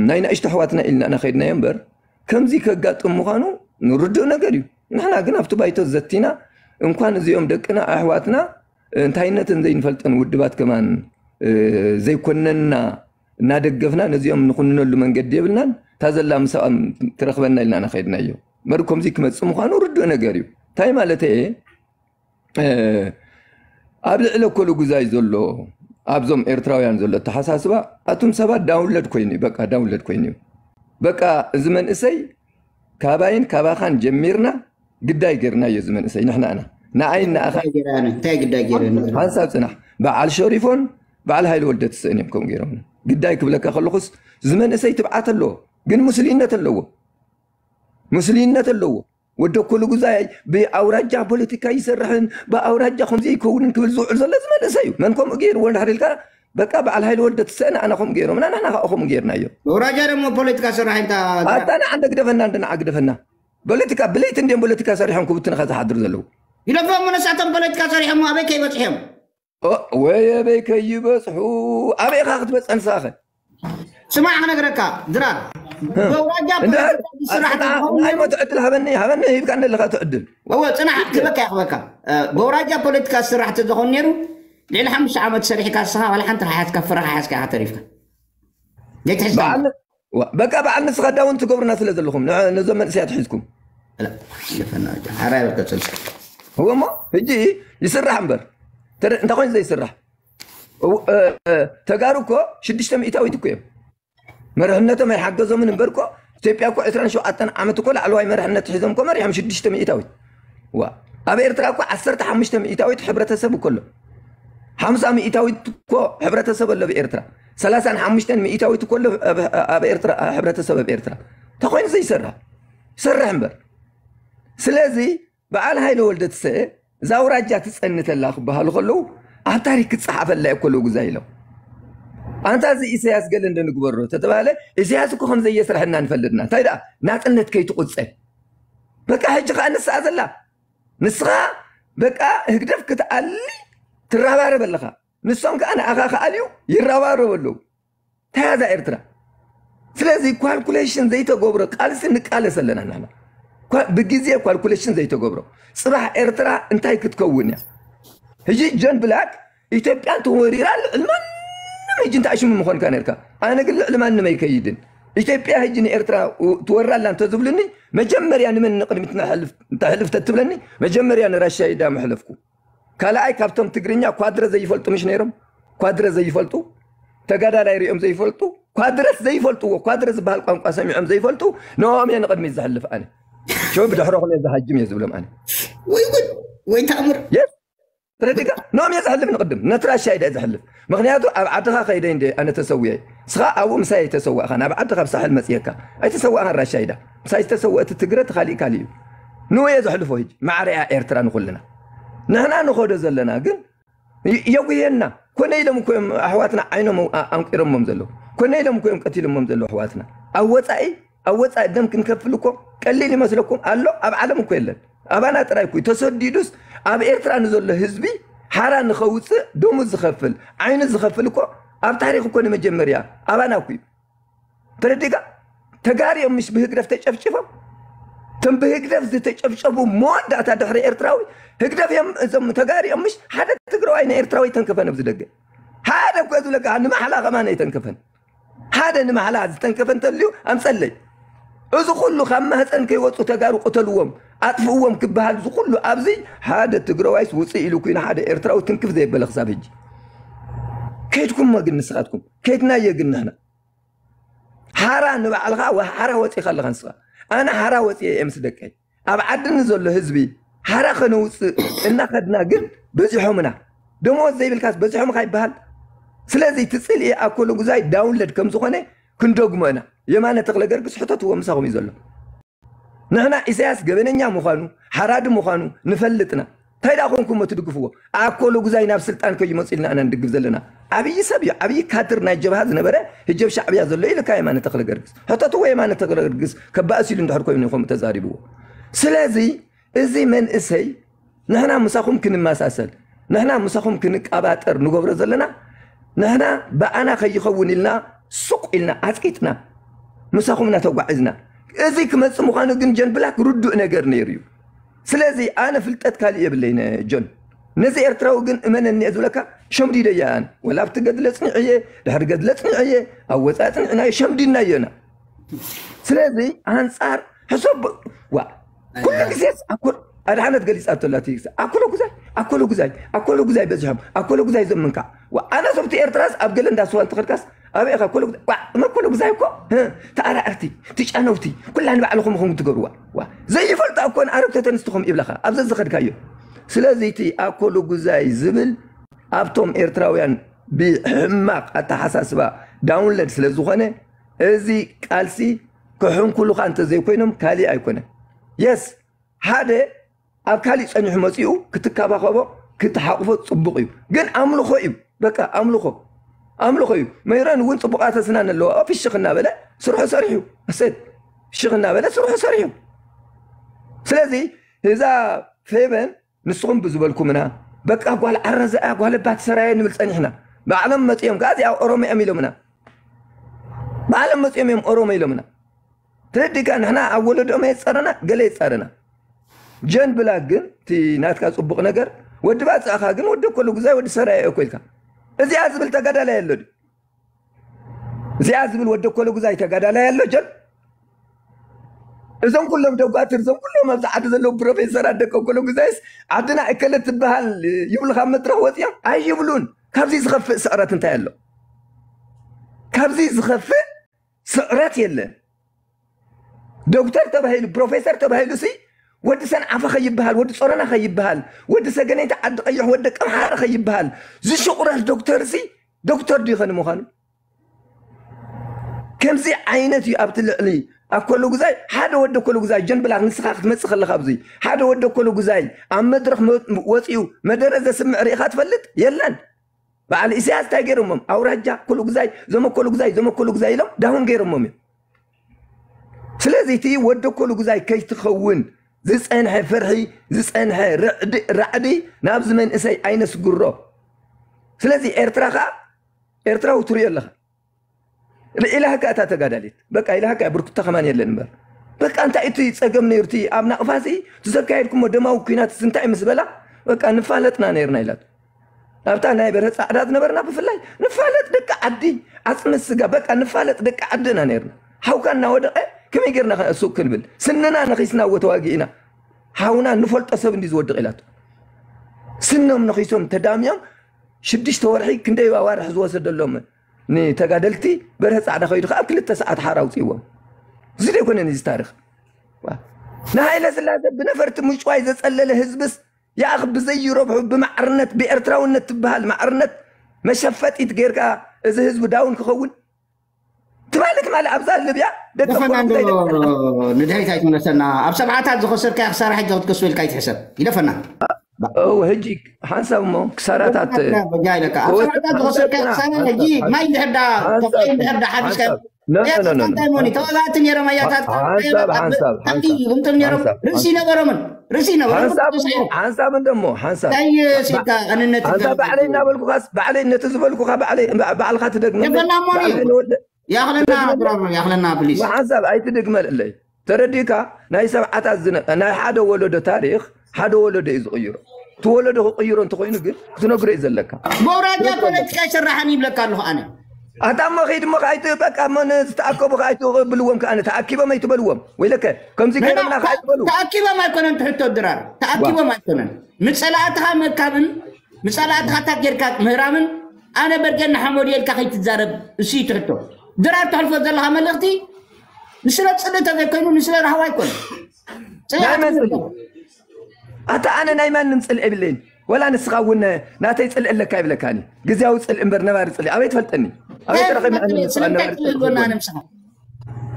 ናይ ንእሽቶ ኣሕዋትና ኢልና ኢና ከይድናዮ እምበር ከምዚ ከጋጥም ምዃኑ ንርድእ ነገር እዩ። ንሕና ግን ኣብቲ ባይቶ ዘቲና እንኳን እዚኦም ደቅና ኣሕዋትና እንታይነትን ዘይንፈልጠን ውድባት ከማን ዘይኮነና እናደገፍና ነዚኦም ንኹንነሉ መንገዲ የብልናን። እታ ዘላ ምሳኦም ትረኽበና ኢልና ኢና ከይድናዮ። መር ከምዚ ክመጽእ ምዃኑ ርዱእ ነገር እዩ። እንታይ ማለት እየ? ኣብ ልዕሊ ኮሉ ጉዛይ ዘሎ ኣብዞም ኤርትራውያን ዘሎ ኣተሓሳስባ ኣቱም ሰባት ዳውንለድ ኮይኑ እዩ። በቃ ዳውንለድ ኮይኑ እዩ። በቃ እዚ መንእሰይ ካባይን ካባኻን ጀሚርና ግዳይ ገርና እዩ እዚ መንእሰይ ንሕና ኢና ንኣይን ንኣኻ እንታይ ገይራኒ እንታይ ግዳይ ገይራኒ ሓንሳብ ጽናሕ በዓል ሸሪፎን በዓል ሃይለ ወልደ ትስእን እዮም ከምኡ ገይሮም ግዳይ ክብለካ ከለኹስ እዚ መንእሰይ ትብዓት ኣለዎ ግን ሙስሊነት ኣለዎ ሙስሊነት ኣለዎ ወደ ኩሉ ጉዛይ ብኣውራጃ ፖለቲካ ይሰርሕን ብኣውራጃ ከምዚ ይከውንን ክብል ዝውዕል ዘሎ እዚ መንእሰይ እዩ መን ከምኡ ገይርዎ እንድሕር ኢልካ በቃ በዓል ሃይለ ወልደ ትስእን ኣነ ከምኡ ገይሮምና ንሕና ከዓ ከምኡ ገይርናዮ ኣውራጃ ደግሞ ፖለቲካ ሰራሕ ኢልካ ኣታ ንዓ እንደ ግደፈና እንደ ንዓ ግደፈና ፖለቲካ ብለይቲ እንዲም ፖለቲካ ሰሪሖም ክብትንኻ ዝሓድሩ ዘለዉ ይለፎም ንሳቶም ፖለቲካ ሰሪሖም ኣበይ ከይበፅሑ እዮም ወይ ኣበይ ከይበፅሑ ኣበይ ኢኻ ክትበፅሕ ንስኻ ኸ ስማዕ ክነግረካ ድራር በውራጃ ፖለቲካ ዝስራሕ ተዝኸውን ነይሩ ኣይሞት ዕድል ሃበኒ ሃበኒ ሂብካ ኣለኻ ትዕድል እወ ፅናሕ ክበካ ይኽበካ በውራጃ ፖለቲካ ዝስራሕ ተዝኸውን ነይሩ ልዕሊ ሓሙሽተ ዓመት ሰሪሕካ ንስኻ ዋላ ሓንቲ ረሓያትካ ፍረ ሓያስካ ኢኻ ተሪፍካ ዘይትሕዝካ በዓል ዋ፣ በቃ በዓል ንስኻ ዳውን ትገብሩና ስለ ዘለኹም ን- ነዞም መንእሰያት ሒዝኩም ሓራይ በልከ ጽልጽ እዎ እሞ ሕጂ ይስራሕ እምበር ተረ- እንታይ ኮይኑ ዘይስራሕ እው- እ- እ- ተጋሩ እኮ ሽዱሽተ ሚእታዊት እኮ እዮም መርሕነቶም ኣይሓገዞምን እምበር እኮ ኢትዮጵያ እኮ ዕስራን ሸውዓተን ዓመት እኮ ላዕለዋይ መርሕነት ሒዞም እኮ መሪሖም ሽዱሽተ ሚእታዊት ዋ ኣብ ኤርትራ እኮ ዓሰርተ ሓሙሽተ ሚእታዊት ሕብረተሰብ እኮ ኣሎ ሓምሳ ሚእታዊት እኮ ሕብረተሰብ ኣሎ ኣብ ኤርትራ ሰላሳን ሓሙሽተን ሚእታዊት እኮ ኣሎ ኣብ- ኣብ ኤርትራ ሕብረተሰብ ኣብ ኤርትራ ተኮይኑ ዘይሰርሕ ይሰርሕ እምበር ስለዚ በዓል ሃይለ ወልደ ትስኤ እዛ ኣውራጃ ትጸንተላ ክበሃሉ ከለዉ ኣብ ታሪክ ክጸሓፈላ እኮ ሎጉዛ ኢሎም ኣንታ እዚ ኢሳያስ ገለ እንደንግበሮ ተተባለ ኢሳያስ እኮ ከም ዘየስርሐና ንፈልጥና እንታይ ደኣ ናጽነት ከይትቁጸ በቃ ሕጂ ከኣ ንስኣ ዘላ ንስኻ በቃ ህግደፍ ክትኣሊ ትረባረብ ኣለኻ ንሶም ከኣ ንኣኻ ክኣልዩ ይረባረቡ ኣለዉ ተያዛ ኤርትራ ስለዚ ኳልኩሌሽን ዘይተገብሮ ቃልሲ ንቃለስ ኣለና ንሕና ብግዜ ኳልኩሌሽን ዘይተገብሮ ፅባሕ ኤርትራ እንታይ ክትከውን እያ ህጂ ጆን ብላክ ኢትዮጵያ ተወሪራ ልዕሊ ማንም ህጂ እንታይ ሽሙ ምኾንካ ነርካ ኣነ ግን ልዕሊ ማንም ኣይከይድን ኢትዮጵያ ህጂ ንኤርትራ ትወራላ እንተዝብሉኒ መጀመርያ ንመን ንቅድሚት ተሕልፍ ተትብለኒ መጀመርያ ንራሻ ኢዳ ምሕለፍኩ ካልኣይ ካብቶም ትግርኛ ኳድረ ዘይፈልጡ ምሽ ነይሮም ኳድረ ዘይፈልጡ ተጋዳላይ ሪኦም ዘይፈልጡ ኳድረስ ዘይፈልጥዎ ኳድረ ዝበሃል ቋንቋ ሰሚዖም ዘይፈልጡ ንኦም እየ ንቅድሚት ዝሕልፍ ኣነ ሸው ብድሕረኹም እየ ዝሃጅም እየ ዝብሎም ኣነ ወይ ጉድ ወይ ተኣምር የስ ተረዲካ ንኦም እየ ዝሕልፍ ንቅድም ነቲ ራሻ ኢደ እየ ዝሕልፍ ምክንያቱ ኣብ ዓድኻ ከይደ እንደ ኣነ ተሰዊየ ስኻ ኣብኡ ምሳይ ኣይተሰዋእኻን ኣብ ዓድኻ ኣብ ሳሕል መፅየካ ኣይተሰዋእኻን ራሻ ኢዳ ምሳይ ዝተሰወእቲ ትግረ እቲ ካሊእ ካሊእ እዩ ንኡ እየ ዘሕልፎ ህጂ ማዕረ እያ ኤርትራ ንኩልና ንሕና ንኸዶ ዘለና ግን የጉየና ኮነ ኢሎም እኮ እዮም ኣሕዋትና ዓይኖም ኣንቂሮሞም ዘለዉ ኮነ ኢሎም እኮ እዮም ቀቲሎሞም ዘለዉ ኣሕዋትና ኣብ ወፃኢ ኣብ ወፃኢ ደም ክንከፍል እኮ ቀሊል ይመስለኩም ኣሎ ኣብ ዓለም እኮ የለን ኣባና ጥራይ እኮ ተሰዲዱስ ኣብ ኤርትራ ንዘሎ ህዝቢ ሓራ ንኸውፅእ ደሙ ዝኸፍል ዓይኑ ዝኸፍል እኮ ኣብ ታሪክ እኮ ንመጀመርያ ኣባና እኮ እዩ ተረዲጋ ተጋሪኦም ምሽ ብህግደፍ ተጨፍጭፎም እቶም ብህግደፍ ዝተጨፍጨፉ መወዳእታ ድሕሪ ኤርትራዊ ህግደፍ እዮም እዞም ተጋሪኦም ምሽ ሓደ ትግራዋይ ንኤርትራዊ ተንከፈን ኣብዚ ደገ ሓደ እኮ ዝብለካ ንማሕላ ከማን ኣይተንከፈን ሓደ ንማሕላ ዝተንከፈ እንተልዩ ኣምፀለይ እዚ ኩሉ ካብ ማህፀን ከይወፁ ተጋሩ ቅተልዎም ኣጥፍእዎም ክበሃል እዚ ኩሉ ኣብዚ ሓደ ትግራዋይስ ውፅእ ኢሉ ኩይኑ ሓደ ኤርትራዊ ትንክፍ ዘየበለ ክሳብ ህጂ ከይድኩሞ ግን ንስኻትኩም ከይድናዮ ግን ንሕና ሓራ ንባዕልኻ ሓራ ወፂእኻ ኣለኻ ንስኻ ኣነ ሓራ ወፂኤ እየ ምስ ደቀይ ኣብ ዓዲ ንዘሎ ህዝቢ ሓራ ከነውፅእ እናኸድና ግን በዚሖምና ደመወዝ ዘይብልካስ በዚሖምኻ ይበሃል ስለዚ እቲ ፅልኢ ኣኮሎ ጉዛይ ዳውንለድ ከም ዝኾነ ክንደግሞ ኢና የማነ ተክለ ገርግስ ሕተትዎ ምሳኹም እዩ ዘሎ ንሕና ኢሳያስ ገበነኛ ምዃኑ ሓራዲ ምዃኑ ንፈልጥና እንታይ ደኣ ኮንኩም እሞ ትድግፍዎ? ኣኮሎ ጉዛይ ናብ ስልጣን ከይመጽእ ኢልና ኢና ንድግፍ ዘለና። ዓብዪ ሰብ እዩ፣ ዓብዪ ካድር ናይ ጀብሃ ዝነበረ፣ ህጂ ኣብ ሻዕብያ ዘሎ ኢልካ የማነ ተኽለ ገርግስ። ሕተትዎ የማነ ተኽለ ገርግስ ከባእስ ኢሉ እንድሕር ኮይኑ እዩ ከምኡ ተዛሪብዎ። ስለዚ እዚ መንእሰይ ንሕና ምሳኹም ክንመሳሰል፣ ንሕና ምሳኹም ክንቀባጠር ንገብሮ ዘለና፣ ንሕና ብኣና ከይኸውን ኢልና ሱቕ ኢልና ዓጽቂጥና ምሳኹም እናተጓዕዝና። እዚ ክመጽእ ምዃኑ ግን ጀን ብላክ ርዱእ ነገር ነይሩ እዩ። ስለዚ ኣነ ፍልጠት ካልእ የብለይ ነ ጆን። ነዚ ኤርትራዊ ግን እመነኒ እየ ዝብለካ፣ ሸምዲደያ ኣነ። ወላ ኣብቲ ገድለ ጽኒዐ እየ፣ ድሕሪ ገድለ ጽኒዐ እየ፣ ኣብ ወጻኢ ጽኒዕና እየ፣ ሸምዲድናዮ ኢና። ስለዚ ኣንጻር ሕሰብ ዋ ኩሉ ግዜስ ኣኮ ኣድሓነት ገሊጻቶ ኣላ እቲ ኣኮሎ ጉዛይ ኣኮሎ ጉዛይ ኣኮሎ ጉዛይ በዚሖም ኣኮሎ ጉዛይ ዘምንካ ዋ ኣነ ሰብቲ ኤርትራስ ኣብ ገለ እንዳስዋ እንተኸድካስ ኣበይ ኢኻ ኣኮሎ ጉዛይ ዋ እመኮሎ ጉዛይ እኮ ህ፣ ተኣራዕርቲ ትጫነውቲ ኩላ ንባዕልኹም ኹም ትገብርዋ ዋ ዘይፈልጣ እኮ ንኣረብ ተተንስትኹም ይብለኻ ኣብዚ ዝኸድካዮ። ስለዚ እቲ ኣኮሎ ጉዛይ ዝብል ኣብቶም ኤርትራውያን ብሕማቕ ኣተሓሳስባ ዳውንለድ ስለ ዝኾነ እዚ ቃልሲ ክሕንኩሉኻ እንተዘይኮይኖም ካሊእ ኣይኮነን። የስ ሓደ ኣብ ካሊእ ጸኒሑ መጺኡ ክትከባኸቦ ክትሓቕፎ ጽቡቕ እዩ። ግን ኣምልኾ እዩ። በቃ ኣምልኾ ኣምልኾ እዩ። መይረን እውን ጽቡቓት ኣስናን ኣለዋ። ፍሽኽ እናበለ ስርሑ ሰሪሑ። እሰት ፍሽኽ እናበለ ስርሑ ሰሪሑ። ስለዚ እዛ ፌቨን ንስኹም ብዝበልኩምና በቃ ጓል ዓረዘ እያ ጓል ባት ሰራየ ንብል ጸኒሕና። ባዕሎም መጺኦም ከኣ እዚኣ ኦሮሞ እዮም ኢሎምና። ባዕሎም መጺኦም እዮም ኦሮሞ ኢሎምና። ትረዲካ ንሕና ኣብ ወለዶኦም የጸረና ገለ የጸረና። ጀን ብላክ ግን እቲ ናትካ ጽቡቕ ነገር ወዲ ባጽእኻ ግን ወዲ ኮሎ ጉዛይ ወዲ ሰራየ እኮ ኢልካ እዚኣ ዝብል ተጋዳላይ ኣሎ ድዩ? እዚኣ ዝብል ወዲ ኮሎ ጉዛይ ተጋዳላይ ኣሎ ጀን? እዞም ኩሎም ደጓትር እዞም ኩሎም ኣብዚ ዓዲ ዘለዉ ፕሮፌሰራት ደቂ ኮሎ ጉዛይስ ዓድና እከለ ትበሃል ይብሉኻ መድረኽ ወፂኦም ኣይብሉን። ካብዚ ዝኸፍእ ስዕረት እንታይ ኣሎ? ካብዚ ዝኸፍእ ስዕረት የለን። ዶክተር ተባሂሉ ፕሮፌሰር ተባሂሉ ሲ ወዲ ሰንዓፈ ከይበሃል ወዲ ጾረና ከይበሃል ወዲ ሰገነይቲ ዓዲ ቀይሕ ወዲ ቀምሓረ ከይበሃል ዝሽቑረር ዶክተር ሲ ዶክተር ድዩ ኸ ንምዃኑ? ከምዚ ዓይነት እዩ ኣብቲ ልዕሊ ኣኮሎ ጉዛይ ሓደ ወዲ ኣኮሎ ጉዛይ ጀንብላክ ንስኻ ክትመፅእ ከለኻ ኣብዚ ሓደ ወዲ ኣኮሎ ጉዛይ ኣብ መድረኽ መ- ወፂኡ መደረ ዘስምዕ ርኢኻ ትፈልጥ የለን። በዓል ኢሳያስ እንታይ ገይሮሞም ኣውራጃ ኮሎ ጉዛይ ዘመኮሎ ጉዛይ ዘመኮሎ ጉዛይ ኢሎም ዳሁን ገይሮሞም እዮም። ስለዚ እቲ ወዲ ኣኮሎ ጉዛይ ከይትኸውን ዝፀንሐ ፍርሒ ዝፀንሐ ርዕዲ ራዕዲ ናብዚ መንእሰይ ኣይነስግሮ። ስለዚ ኤርትራ ከዓ ኤርትራዊ ትሪኦ ኣለኻ። ኢላሃካ እታ ተጋዳሊት በቃ ኢላሃካ ብርኩታ ከማን የለን እምበር በቃ እንታይ እቲ ፀገም ነይሩ እቲ ኣብ ናቕፋሲ እቲ ዘካየድኩሞ ደማዊ ኩናት እንታይ ምስ በላ በቃ ንፋለጥና ነይርና ኢላት ኣብታ ናይ በርሀ ፃዕዳ ዝነበርና ብፍላይ ንፋለጥ ደቂ ዓዲ ዓፅሚ ስጋ በቃ ንፋለጥ ደቂ ዓዲ ኢና ነይርና ሓውካ እናወደቐ ከመይ ጌርና ሱቅ ክንብል ስንና ነኺስና እወ ተዋጊእና ሓውና ንፈልጦ ሰብ እንዲ ዝወድቕ ኢላቶ ስኖም ነኺሶም ተዳምዮም ሽዱሽተ ወርሒ ክንደይ ኣዋርሕ ዝወሰደሎም ንተጋደልቲ በርሀ ፃዕዳ ከይዱ ከዓ ክልተ ሰዓት ሓራ ኣውፅእዎም። እዚ ዘይኮነን እዚ ታሪክ። ንሃይለ ስላሰ ብነፈርቲ ምጭዋይ ዘፀለለ ህዝብስ ይኣኽ ብዘይረብሑ ብማዕርነት ብኤርትራውነት ትበሃል ማዕርነት መሸፈጢት ጌርካ እዚ ህዝቢ ዳውን ክኸውን ትማሊ ትማሊ ኣብዛ ልብያ ደቂ ደፈና እንዶ ንድሕሪት ኣይትምለሰና ኣብ ሰብዓታት ዝኸሰርካዮ ክሳራ ሕጂ ክትከሱ ኢልካ ኣይትሕሰብ ይደፈና ሕጂ ሓንሳብ እሞ ክሳራታት በጃ ኢለካ ኣብ ሰብዓታት ዝኸሰርካዮ ክሳራ ሕጂ ማይ እንድሕር ዳ ተፋይ እንድሕር ዳ ሓፊስካ እንታይ ሞኒ ተዋጋእቲ ነይሮም ኣያታት ሓንሳብ ሓንሳብ ሓንሳብ ይምጥም ነይሮም ርእሲ ነበሮምን ርእሲ ነበሮም ሓንሳብ እንደሞ ሓንሳብ እንታይ ሲልካ ኣንነት ሓንሳብ ባዕለይ እናበልኩኻስ ባዕለይ ነቲ ዝበልኩኻ ባዕለይ ባዕልኻ ትደግመ የፈና ሞኒ ያኽለና ብራር ያኽለና ፕሊስ ሓንሳብ ኣይትድግመለይ ተረዲእካ ናይ ሰብዓታት ዝነ ናይ ሓደ ወለዶ ታሪኽ ሓደ ወለዶ እዩ ዝቕይሮ እቲ ወለዶ ክቕይሮ እንተኮይኑ ግን ክትነግሮ እዩ ዘለካ በውራጃ ፖለቲካ ይሰራሕን ይብለካ ኣለኹ ኣነ ኣታ እሞ ከይድ እሞ ከኣይት በቃ እሞ ንዝተኣከቡ ከኣይትብልዎም ከኣ ተኣኪቦም ኣይትበልዎም ወይለከ ከምዚ ገይሮምና ከኣይትበሉ ተኣኪቦም ኣይኮነን ትሕቶ ድራር ተኣኪቦም ኣይኮነን ንፀላእትኻ ምእካብን ንፀላእትኻ ታት ጌርካ ምህራምን ኣነ በርጌና ሓሞድ የልካ ከይትዛረብ እሱ ትሕቶ ድራር ተሕልፎ ዘለካ መልእኽቲ ንስለ ፅልእ ተዘይኮይኑ ንስለ ራህዋ ኣይኮነ ኣታ ኣነ ናይ ማንም ፅልኢ የብለይን ወላ ንስኻ እውን ናተይ ፅልኢ ኣለካ ይብለካኒ ግዜያዊ ፅልኢ እምበር ነባሪ ፅልኢ ኣበይ ትፈልጠኒ ኣበይ ተረኺብና ኣነ ንስኻ ነባሪ ፅልኢ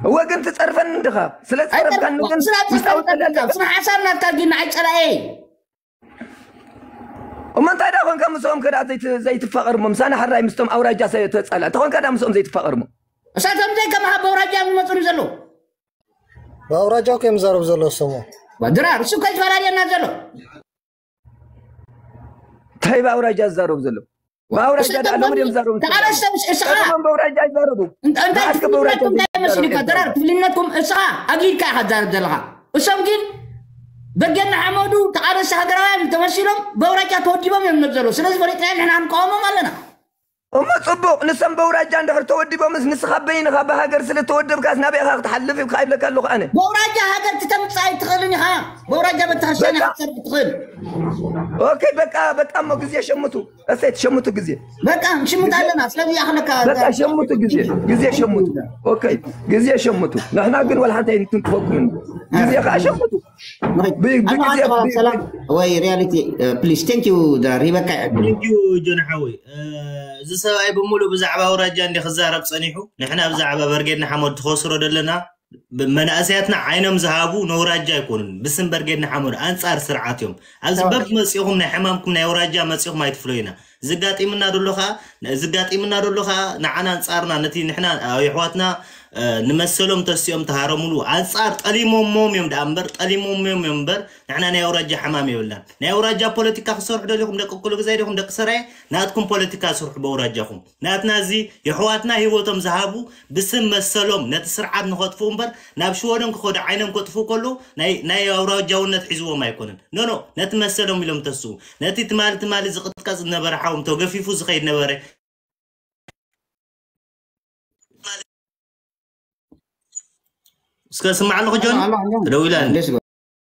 እወ ግን ትፀርፈኒ እንድኻ ስለ ዝፀረፍካኒ ግን ውሽጣዊ ፅልኢ ኣለካ ስነ ሓሳብ ናትካ ግን ንዓይ ፀላኤ እሞ እንታይ ደኣ ኮንካ ምስኦም ከ ደኣ ዘይት-፣ ዘይትፋቐርሞ? ምሳና ሕራይ ምስቶም ኣውራጃ ሰ-፣ ተጻላ። እንታይ ኮንካ ደኣ ምስኦም ዘይትፋቐርሞ? እሳቶም ዘይከማኻ በውራጃ እዮም ዝመፁኒ ዘለዉ። ብኣውራጃ እኮ እዮም ዝዛረቡ ዘለዉ እሶሞ። ድራር እሱ እኮ እዩ ዝፈላልየና ዘሎ። እንታይ ብኣውራጃ ዝዛረቡ ዘለዉ? ብኣውራጃ ደኣ ሎሚ ድዮም ዝዛረቡ? ተቓለስቶም እስኻ ቀደሞም በውራጃ ይዛረቡ። እንተ- እንታይ መዓስ ከ በውራጃ ክፍልነትኩም እንታይ ዘይዛረቡ? መስልካ? ድራር ክፍልነትኩም እስኻ ኣግሂድካ ኢኻ ትዛረብ ዘለኻ። እሶም ግን በገና ሓመዱ ተቓለስቲ ሃገራውያን ተመሲሎም በውራጃ ተወዲቦም እዮም ንብዘለዉ። ስለዚ ፈሊጥና ንሕና ንቃወሞም ኣለና። እሞ ጽቡቕ፣ ንሶም በውራጃ እንድሕር ተወዲቦምስ ንስኻ በይንኻ ብሃገር ስለ ተወደብካስ ናበይ ኢኻ ክትሓልፍ ኢልካ ይብለካ ኣለኹ ኣነ። በውራጃ ሃገር ትተምፅእ ኣይትኽእልን ኢኻ። በውራጃ ቤተክርስትያን ኢኻ ክትሰርሕ ትኽእል። ኦኬ፣ በቃ በቃ፣ እሞ ግዜ ሸምቱ። እሰይ ትሸምቱ ግዜ። በቃ ንሽምት ኣለና። ስለዚ ይኣኽለካ። በቃ ሸምቱ ግዜ፣ ግዜ ሸምቱ። ኦኬ፣ ግዜ ሸምቱ። ንሕና ግን ወላ ሓንቲ ኣይንትንክፈኩምን። ግዜ ከዓ ሸምቱ። ብ-፣ ብግዜ ሰላም ወይ ሪያሊቲ ፕሊስ። ቴንክ ዩ ድራር ሂበካ። ቴንክ ዩ ጆን ሓወይ። እዚ ሰብኣይ ብምሉእ ብዛዕባ ኣውራጃ እንዲ ክዛረብ ጸኒሑ። ንሕና ብዛዕባ በርጌድ ንሓመዱ ትኸስሮ ዘለና መናእሰያትና ዓይኖም ዝሃቡ ነውራጃ ኣይኮኑን። ብስም በርጌድ ንሓመዱ ኣንጻር ስርዓት እዮም። ኣብዚ በብ መጺኹም ናይ ሕማምኩም ናይ ኣውራጃ መጺኹም ኣይትፍለዩና። ዝጋጢምና ደሎ ኸዓ ዝጋጢምና ደሎ ኸዓ ንዓና ኣንጻርና ነቲ ንሕና የሕዋትና ንመሰሎም ተሲኦም ተሃረሙሉ ኣንጻር ጠሊሞሞም እዮም ደኣ እምበር ጠሊሞሞም እዮም እምበር ንሕና ናይ ኣውራጃ ሕማም የብልናን። ናይ ኣውራጃ ፖለቲካ ክሰርሑ ደሊኹም ደቂ ኩሉ ግዜ ዲኹም ደቂ ሰራየ ናትኩም ፖለቲካ ስርሑ በውራጃኹም። ናትና እዚ የሕዋትና ህይወቶም ዝሃቡ ብስም መሰሎም ነቲ ስርዓት ንኸጥፍኡ እምበር ናብ ሽወደን ክኸዱ ዓይኖም ከጥፍኡ ከለዉ ናይ ናይ ኣውራጃውነት ሒዝዎም ኣይኮነን። ኖ ኖ ነቲ መሰሎም ኢሎም ተስኡ ነቲ ትማሊ ትማሊ ዝቕጥቀጽ ዝነበረ ሓዎም ተገፊፉ ዝኸይድ ነበረ። እስከ ስማዕ ኣለኹ ጆን ትደውላ